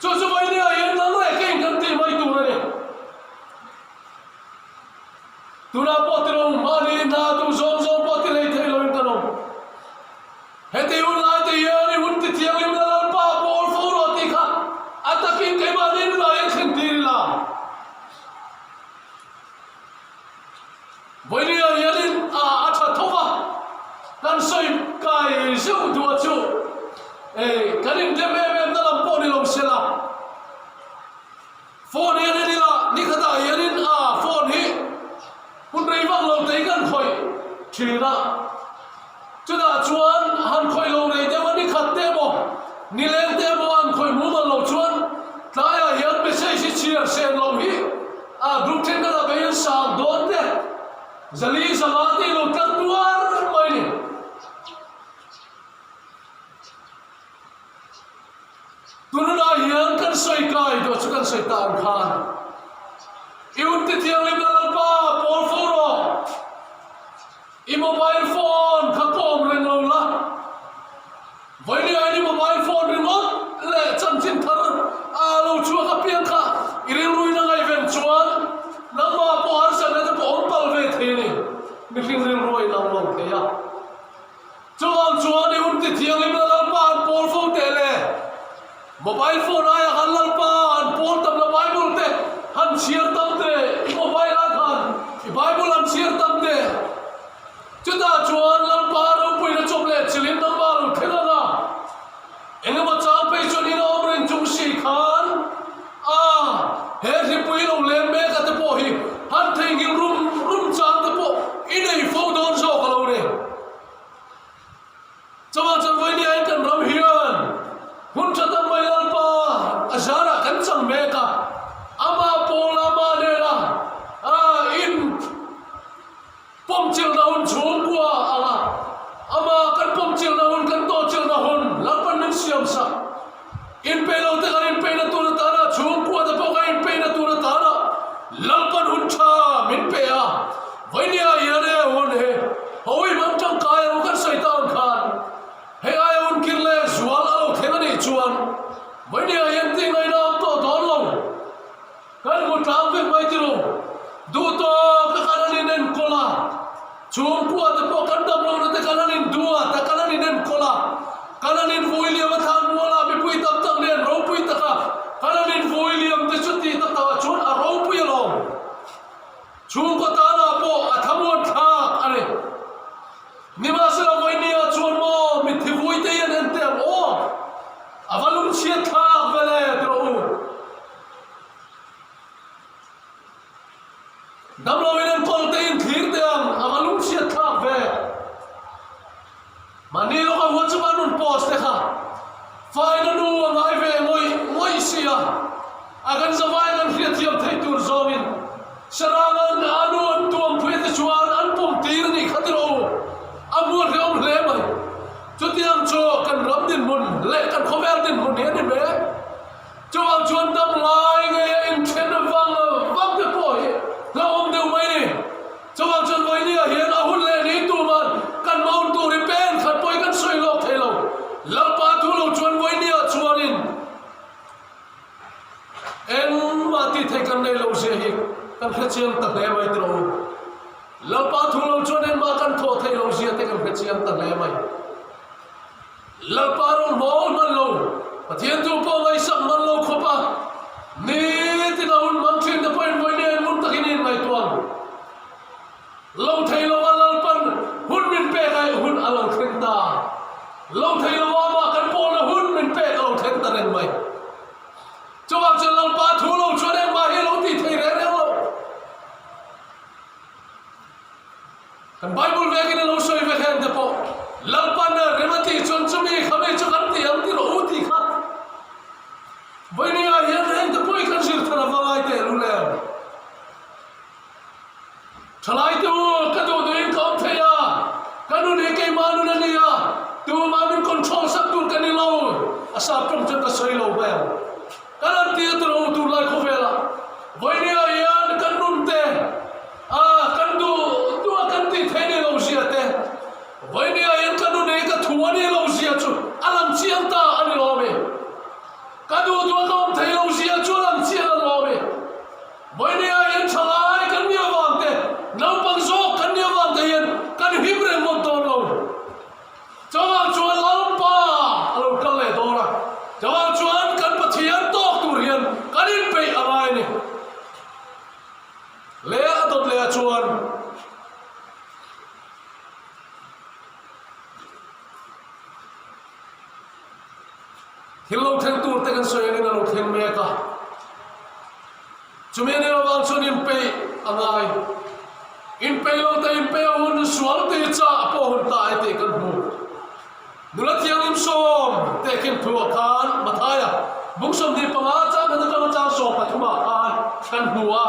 A: Chu chu vawinia hian nang leh keiin kan tih mai tur a ni. Tunah pawh tilo mahni hna duh zawng zawng pawh ti hlei thei loin kan awm. Heti hun lai te hian i hun ti thianghlim la Lalpa pawl fo rawh tih kha a takin keimahni nunah hian thlen tir ila. Vawinia hianin a a tha tho va, kan sawi kai zeuh duh a chu kan indem em em na lam pawh ni lo sela. Phone hian en ila, nikhatah hianin a phone hi hun rei vak lo tei kan khawih thin a, chutah chuan han khawih lo rei deuh a nikhat te emaw nileng te emaw an khawih mumal lo chuan tlaiah hian message hi chhiar sen lo hi a group thenkhatah phei hian sang dawn te zali zanga te i lo tlar tuar mai ni. Tunah hian kan sawi kai tawh chu kan sawi ta ang khan i unti thianghlim la Lalpa pawl fo rawh. I mobile phone kha kawm reng lo la. Vawiin aiin i mobile phone ringawt leh chanchin thar a lo chhuak apiang kha i rilruin a ngaihven chuan nangmah pawh harsatna te pawh awm pal ve thei a ni. Mihring rilru a inang lo thei a. Chuvang chuan i hun ti thianghlim la Lalpa an pawl fo teh le. Mobile phone aia khan Lalpa an pawl tam la Bible te han chhiar tam teh, i mobile ah khan i Bible han chhiar tam teh. Chutah chuan Lalpa ropuina chawp leh chilhin nangmah lo thleng ang a. Engemaw chang phei chuan ina awm reng chung si khan a he hripui lo lem mek a te pawh hi han theihnghilh rum rum chang te pawh i nei fo dawn zawk a lo ni. Chuvang chuan vawinia in kan ram hian hun tha tak mai Lalpa a zarah kan chang mek a, amah pawl amah nena a in Pawmchilhna hun chhungkua anga amah kan pawmchilhna hun, kan tawhchilhna hun Lalpan min siam sak. Inpeih lo te kan inpeihna tur atana, chhungkua te pawh kan inpeihna tur atana Lalpan hun tha min pe a. Vawinia hian he hun hi hawi hmang tangkai ang kan sawi ta ang khan hei aia hun kir leh zual a lo thleng a nih chuan vawinia hian tih ngaihna awm tawh dawn lo. Kan hmu tlang vek mai tiro. Duh tawk a kan han inenkawl a, chhungkua te pawh kan dam lohna te kan han induat a, kan han inenkawl a, kan han invui liam a thlan mual a, mipui tam tak nen ropui taka kan han invui liam te chu tih tak takah chuan a ropui alawm. Chhungkaw tanah pawh a thamuan thlak a ni. Nimahsela vawinia chuan maw mitthi vui te hian en teh ang aw, a va lungchhiat thlak ve le ti rawh u. Damlo in enkawl te in thlir teh ang a va lungchhiat thlak ve. Mahni lawka WhatsApp an rawn post te kha faina nu a ngai ve ngawih ngawih si a, a kan zavai kan hriatthiam theih tur zawngin Sarangan a nu an tuampui te chuan an pawm tir a nih kha tiraw u, a hmuh hleuhawm hle mai. Chutiang chu kan ram dinhmun leh kan khawvel dinhmun hi a ni mek. Chuvang chuan dam lai ngei a inthen vang vang te pawh hi hlauhawm deuh mai ni. Chuvang chuan vawinia hian a hun leh ni tuman kan maun tur hi pen khat pawhin kan sawi lawk thei lo. Lalpa thu lo chuan vawinia chuanin engmah tih theih kan nei lo zia hi kan hrechiang ta hle mai tiraw u. Lalpa thu lo chuan engmah kan thawh theih lo zia te kan hrechiang ta hle mai. Lalpa rawng hmawl hman lo, Pathian tu pawh ngaihsak hman lo khawp a, nitin a hun hmang thin te pawhin vawinia in hmun takin in ngaihtuah ang. Lo thei lova Lalpan hun min pek a hun a lo thleng ta. Lo thei lova amah kan pawlna hun min pek a lo thleng ta reng mai. Chuvang chuan Lalpa thu lo chuan engmah hi a lo tih thei reng reng lo. Kan Bible vekin a lo sawi vek heng te pawh Lalpan a rem a tih chuan chumi kha mi chu kan ti ang ti rawh u tih kha vawinia hian heng te pawh hi kan zir thar a va ngai teh lul em? Thalai te u ka duh duhin ka awm thei a, ka nun hi keimah nun a ni a, tumah min control sak tur ka ni lo, a sap tawng chuan ka sawi lo mai ang. Kan han ti a tilo tunlai khawvelah vawinia hian kan nun te a kan duh duh a kan tih theih ni lo zia te vawinia hian ka nun hi ka thu a ni lo zia chu a lang chiang ta a ni lo a mi. Ka duh duh a ka awm thei. chuan Thil lo thleng tur te kan sawi angin a lo thleng mek a, chumi anih avang chuan inpeih a ngai. Inpeih lo te inpeih a hun sual tih chah pawh hun ta e tih kan hmu. Nula thianghlim sawm tehkhin thuah khan Mathaia bung 25 chang khat atanga chang 13 khan kan hmu a.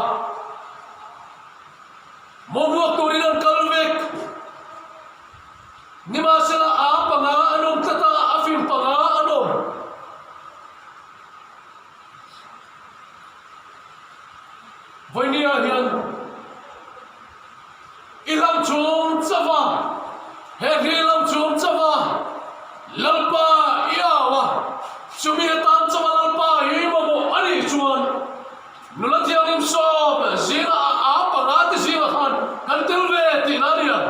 A: Mawhmuak turin an kal vek. Nimahsela a panga an awm tlat a, a fim panga an awm. Vawinia hian i lam chung chauh a, he hri lam chung chauh a, Lalpa i au a, chumi atan chauh a Lalpa hi mamawh a nih chuan nula thianghlim sawm zinga a panga te zingah khan kan tel ve tihna a ni ang.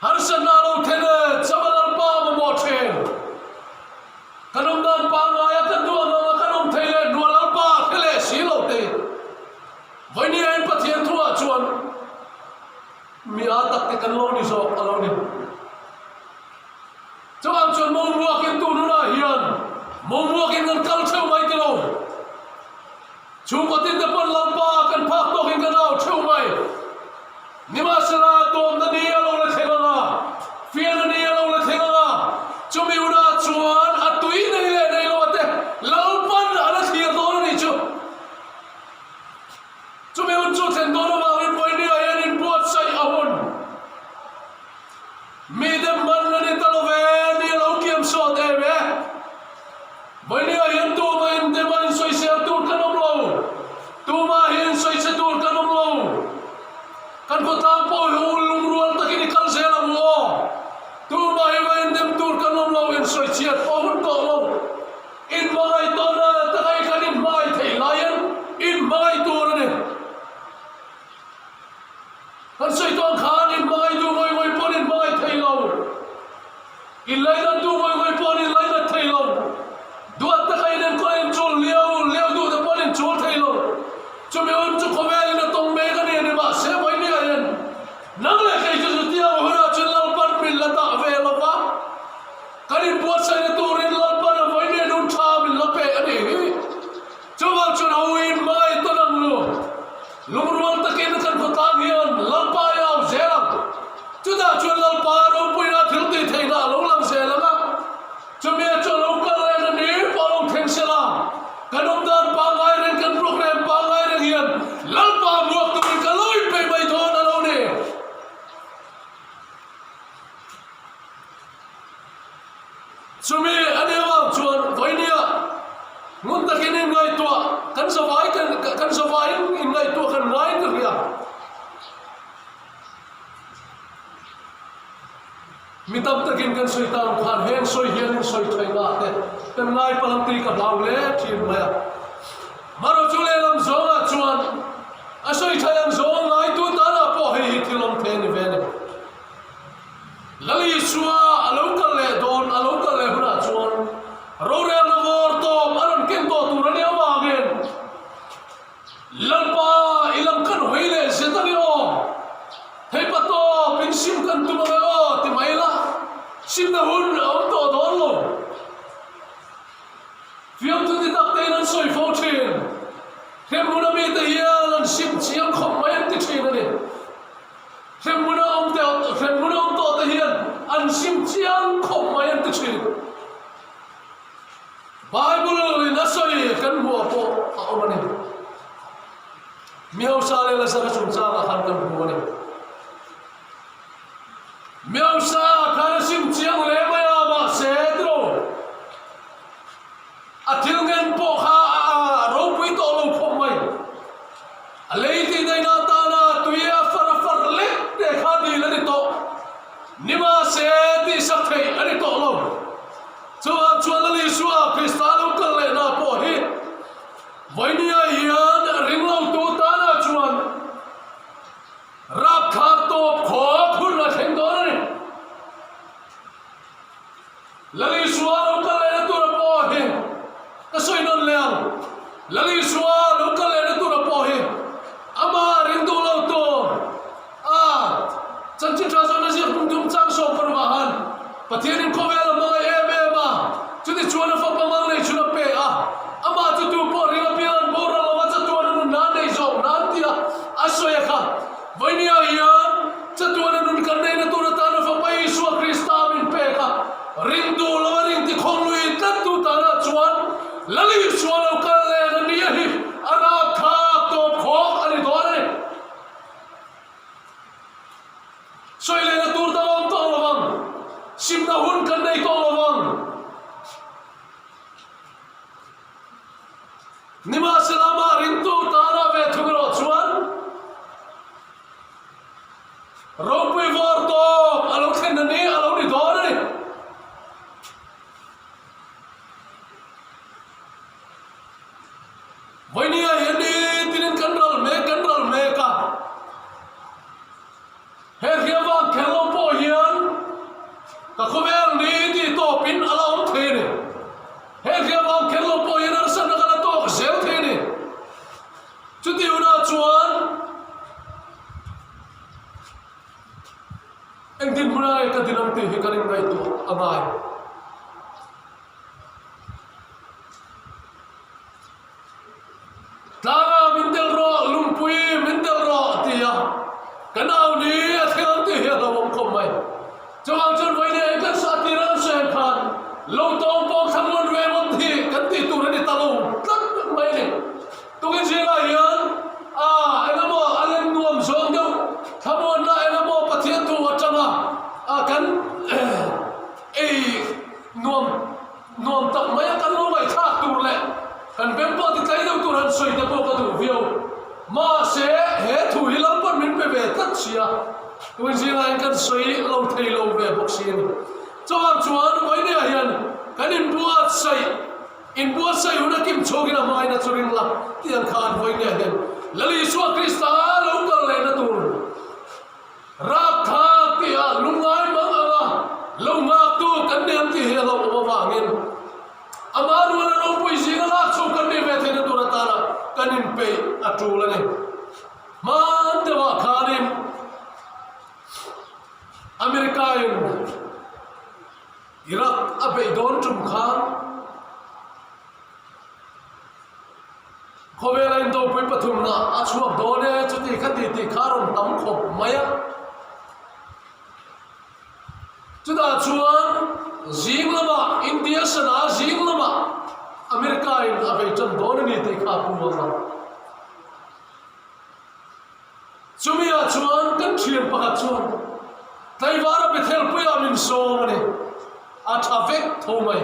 A: Harsatna lo thlen e, chama Lalpa mamawh thin. Kan awm dan pangngaia kan duh ang anga kan awm thei leh hnuah Lalpa hre leh si lo te. Vawinia in Pathian thuah chuan mi aa tak te kan lo ni zawk a lo ni. Chuvang chuan Momuakin tun hunah hian Momuakin kan kal theuh mai ti lo. Chhungkaw tinte pawn Lalpa kan phak tawkin kan au theuh mai. Nimahsela, tawmna ni a lo la thleng ang a, fiahna ni a lo la thleng ang a, chumi hunah chuan a tui nei leh nei lo ate Lalpan a la thlir dawn a nih chu. Chumi hun chu thlen dawn avangin Vawinia hian inbuatsaih a hun. Mi dem man a ni ta lo ve, ni a lo kiam sawt em e. Vawinia hian tumah in dem a insawisel tur kan awm lo, tumah hi insawichhe tur kan awm lo. Kan khawtlang pawh hi ul lungrual takin i kal zel ang u aw. Tumah hi va indem tur kan awm lo, insawichhiat pawh hun tawh lo. Inhmangaih tawhna taka i kan inhmangaih theih laiin inhmangaih tur a ni. Kan sawi tawn khan in hmangaih duh ngawih ngawih pawn in hmangaih thei lo. In lainat duh ngawih ngawih pawn in lainat thei lo. Duat taka in enkawl in chul liau liau duh te pawn in chul thei lo. Chumi hun chu khawvel in a tawng mek a ni a ni mahse vawinia hian nang leh kei chu chutiang hunah chuan Lalpan min la dah ve lo va. Kan inbuatsaihna turin Lalpan a vawinia nun tha min la pe a nih hi. Chuvang chuan ho in hmangaih tawn ang lu. Lungrual takin kan khawtlang hian Lalpa i au zel ang. Chutah chuan Lalpa ropuina thil tih theihna a lo lang zel ang a. Chumia chu a lo kal leh na ni pawh a lo thleng sel a. Kan awm dan pangngai reng, kan programme pangngai reng hian Lalpa muak turin ka lo inpeih mai dawn a lo ni. Chumi a nih avang chuan vawinia ngun takin inngaihtuah kan zavai kan zavaiin inngaihtuah kan ngai ka hria. Mi tam takin kan sawi ta ang khan heng sawi hian in sawi thaihna te kan ngai palang tih ka hlau hle thin mai a. Marawh chu lehlam zawngah chuan a sawi thaih ang zawng ngaitu tanah pawh hei hi thil awm thei a ni ve a ni. Lal Isua a lo kal leh dawn, a lo kal leh hunah chuan rorelna vawr tawp a rawn ken tawh tur a nih avangin Lalpa i lam kan hawi leh zet a ni aw, hei pa tawp in sim kan tum ang e aw ti mai la, simna hun a awm tawh dawn lo. Fiamthu ti tak tein an sawi fo thin. Hremhmun a mite hian an sim chiang khawp mai an ti thin a ni. Hremhmun a awm te hremhmun a awm tawh te hian an sim chiang khawp mai an ti thin. Bible in a sawi kan hmuh ah pawh a awm a ni. Mi hausa leh Lazara chungchangah khan kan hmu a ni. Mi hausa khan a sim chiang hle mai a mahse tiraw A thil ngen pawh kha a ropui tawh lo khawp mai. A lei tih daihna atana tui a far a far lek te kha dil a ni tawh. Nimahse tihsak theih a ni tawh lo. Chuvang chuan Lal Isua Krista lo kal lehna pawh hi vawinia hian ringlotu tana chuan rapthlak tawp khawp hun a thleng dawn a ni. Lal Isua lo kal lehna tura pawh hi ka sawi nawn leh ang. Lal Isua lo kal lehna tura pawh hi amah ring duh lo. ti tlattu tanah chuan Lal Isua lo kal len a nia hi a rapthlak tawp khawk a ni dawn a ni. Sawi lehna tur dang a awm tawh lo vang, simna hun kan nei tawh lo vang. Nimahsela amah ringtu tana ve thung erawh chuan ropui vawr tawp a lo thlen a ni, a lo ni dawn a ni. Vawinia hian nitinin kan ral mek, kan ral mek a. He hriam vang kher lo pawh hian ka khawvel ni tih tawpin a la awm thei a ni. He hriam vang kher lo pawh hian harsatna ka la tawk zel thei a ni. Chutih hunah chuan engtin hmunah nge ka din ang tih hi kan inngaihtuah a ngai. Tlanga min tel rawh, lungpui min tel rawh ti a ka nau ni a thleng ang tih hi a hlauhawm khawp mai. Chuvang chuan vawiin eng kan sah tir ang hre khan lo tawng pawh thla muan ve ngawt hi kan tih tur a ni ta lo tlat mai a ni. Tukin zingah hian a engemaw a lem nuam zawng deuh thlamuanna engemaw Pathian thu atanga kan ei nuam Nuam tak mai a kan lo ngaihthlak tur leh kan beng pawh ti tlai deuh tur han sawi te pawh ka duh viau. Mahse, he thu hi Lalpan min pe ve tlat si a, tun zingah hian kan sawi lo thei lo ve bawk si a ni. Chuvang chuan vawinia hian kan inbuatsaih, inbuatsaih hun a kim chhuakin a hmaina chu ring la tih ang khan vawinia hian Lal Isua Krista lo kal lehna tur, Rapthlak tih ah lungngai mang anga lo nghaktu kan ni ang tih hi a hlauhawm avangin amah ruala ropui zinga lak chhuak kan nih ve theihna tur atana kan inpeih a tul a ni. Hman deuhah khanin America-in Iraq a beih dawn tum khan, Khawvela indopui pathumna a chhuak dawn e, chuti kha ti tih kha a rawn tam khawp mai a. Chutah chuan zing lamah India sana zing lamah America in a bei tan dawn a ni tih kha a pu ang a. Chumi-ah chuan kan thian pakhat chuan Tlaivara Bethel puiah min sawm a ni. A tha vek tho mai.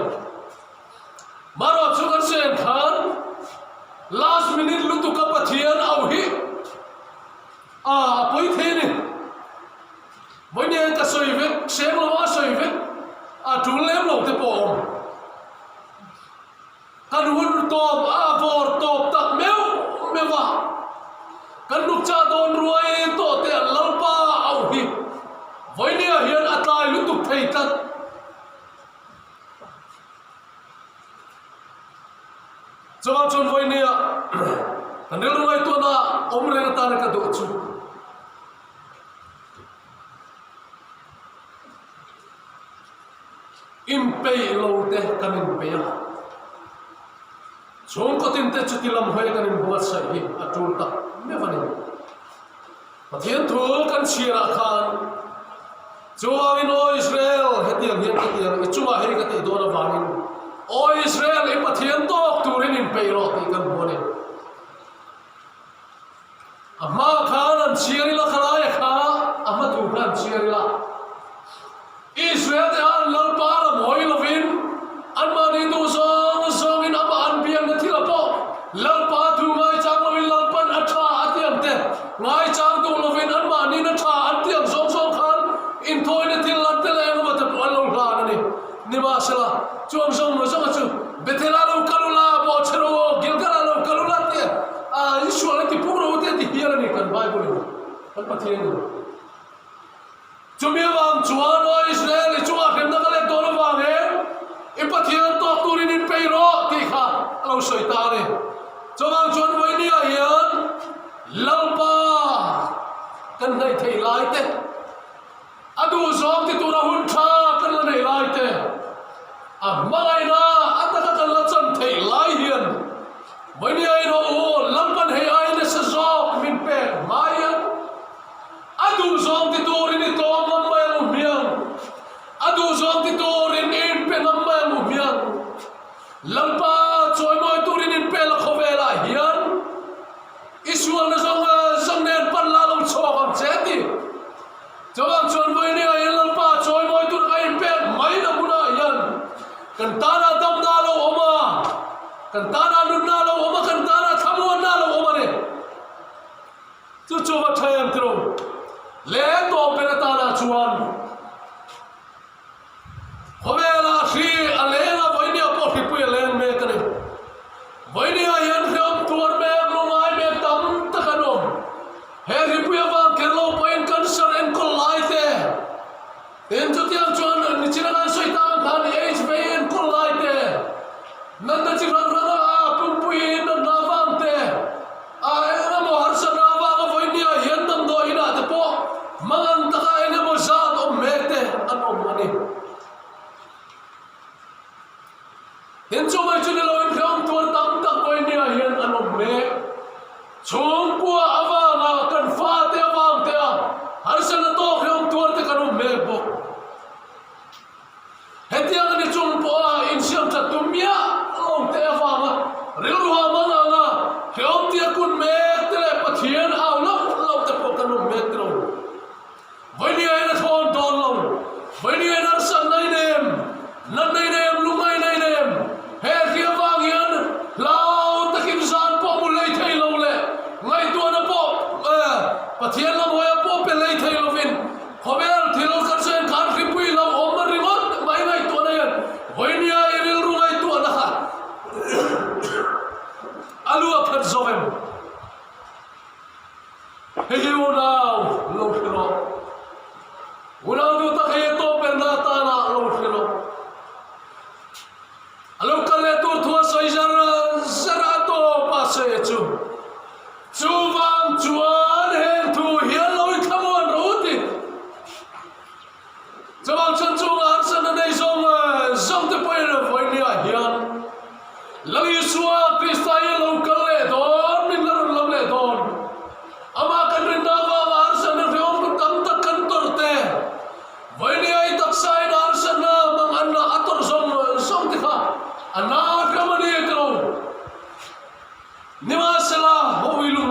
A: Marawh chu kan sen khan last minute lutuka Pathian au hi a a pawi thei a ni. Vawiin ka sawi vek, seng lo a sawi vek, a tul lem lo te pawh a awm. Kan hun tawp a vawr tawp tak meuh meuh a, kan nukcha dawn ruai tawh te an Lalpa auh hi vawinia hian a tlai lutuk thei tlat. Chuvang chuan vawinia kan rilru ngaihtuahna awm reng atana ka duh chu. Inpeih lo te kan inpeih a, chhungkaw tin te chuti lam hawi kan inbuatsaih hi a tul tak meuh a ni. Pathian thu kan chhiarah khan chuvangin Aw Israel hetiang hian ka ti ang, i chungah hei ka tih dawn avangin Aw Israel i Pathian tawk turin inpeih rawh tih kan hmu a ni. A hma khan an chhiar ila khalaia kha a hma thu kha an chhiar ila. Israel te han Lalpa lam hawi lovin anmahni duh zawng zawngin amah an biakna thil a pawh Lalpa thu ngaichang lovin Lalpan a tha a ti ang te, ngaichang duh lovin anmahniin a tha an ti ang zawng zawng khan inthawina thil an tel eng emaw te pawh an lo hlan a ni. Nimahsela, chuang zawng zawnga chu Bethel-ah lo kal ula, bawhchhe rawh aw, Gilgal-ah lo kal ula tih a Isual a ti pung rawh u tih a ti hial a ni kan Bible-in, kan Pathianin. Chumi avang chuan, Aw Israel, i chungah hremna ka let dawn avangin i Pathian tawk turin inpeih rawh tih kha a lo sawi ta a ni. Chuvang chuan vawinia hian Lalpa kan hnaih theih lai te, A duhzawng ti tura hun tha kan la nei lai te, a hmangaihna a taka kan la chan theih lai hian Vawinia in aw u, Lalpan hei ai nasa zawk min pek hma hian a duhzawng ti turin i tlawm ngam mai ang u hmiang, a duhzawng ti turin i inpe ngam mai ang u hmiang. Lalpa chawimawi turin inpel a khawvelah hian i sualna zawng zawng nen pan la lo chhuak ang che ti. Chuvang chuan vawinia hian Lalpa chawimawi tur a inpek mai na hmunah hian kan tana damna a lo awm a, kan tana nunna a lo awm a, kan tana thlamuanna a lo awm a ni. Chu chu va tha em tiro le tawp ber atana chuan Khawvela hri a leng a, vawinia pawh hripui a leng mek a ni. Vawinia hian hreawm tuar mek, lungai mek tam tak an awm. He hripui avang kher lo pawhin cancer enkawl lai te, tin chutiang chuan nichina kan sawi tak ang khan aids vei enkawl lai te, natna chi hrang hrang a pumpui natna avang te, A engemaw harsatna avanga vawinia hian damdawi inah te pawh mangan taka engemaw zat awm mek te an awm a ni. Tin chu mai chu ni loin hrehawm tuar tam tak vawinia hian an awm mek. Chhungkua avanga kan fate avang te a harsatna tawk hrehawm tuar te kan awm mek bawk. Hetiang a ni chung pawha insiam that tum miah lo te avanga rilru ha mang anga hrehawm tia kun mek te leh Pathian au loh loh te pawh kan awm mek ti lo. Vawinia in a thawn dawn lo, vawinia in harsat nai nem, nat nei nem, lungngai nei nem, he hri avang hian hlau takin zan pawh mu lei thei lo leh ngaihtuahna pawh Pathian lamhawia pawh pe lei thei lovin Khawvel thil kan sawi khan hripui lo awm a ringawt mai ngaihtuahna hian vawinia i rilru ngaihtuahna kha a lu a phat zawk em? Hei hi unau lo hre rawh. Unau duh tak hei a tawp berna atana lo hre rawh. A lo kal leh tur thu a sawi zar zar a, a tawp a sawi a chu. Chuvang chuan heng thu hian lo i thlamuan rawh u ti. Chuvang chuan chunga harsatna nei zawng zawng te pawhin vawinia hian Lal Isua Krista hi a lo kal leh dawn, min la rawn lam leh dawn. Amah kan rinna avanga harsatna hrehawm tam tak kan tawrh te, Vawinia i taksa in harsatna mang an a tawrh zawng zawng te kha a na hlawm a ni tilo. Nimahsela, ho i lung.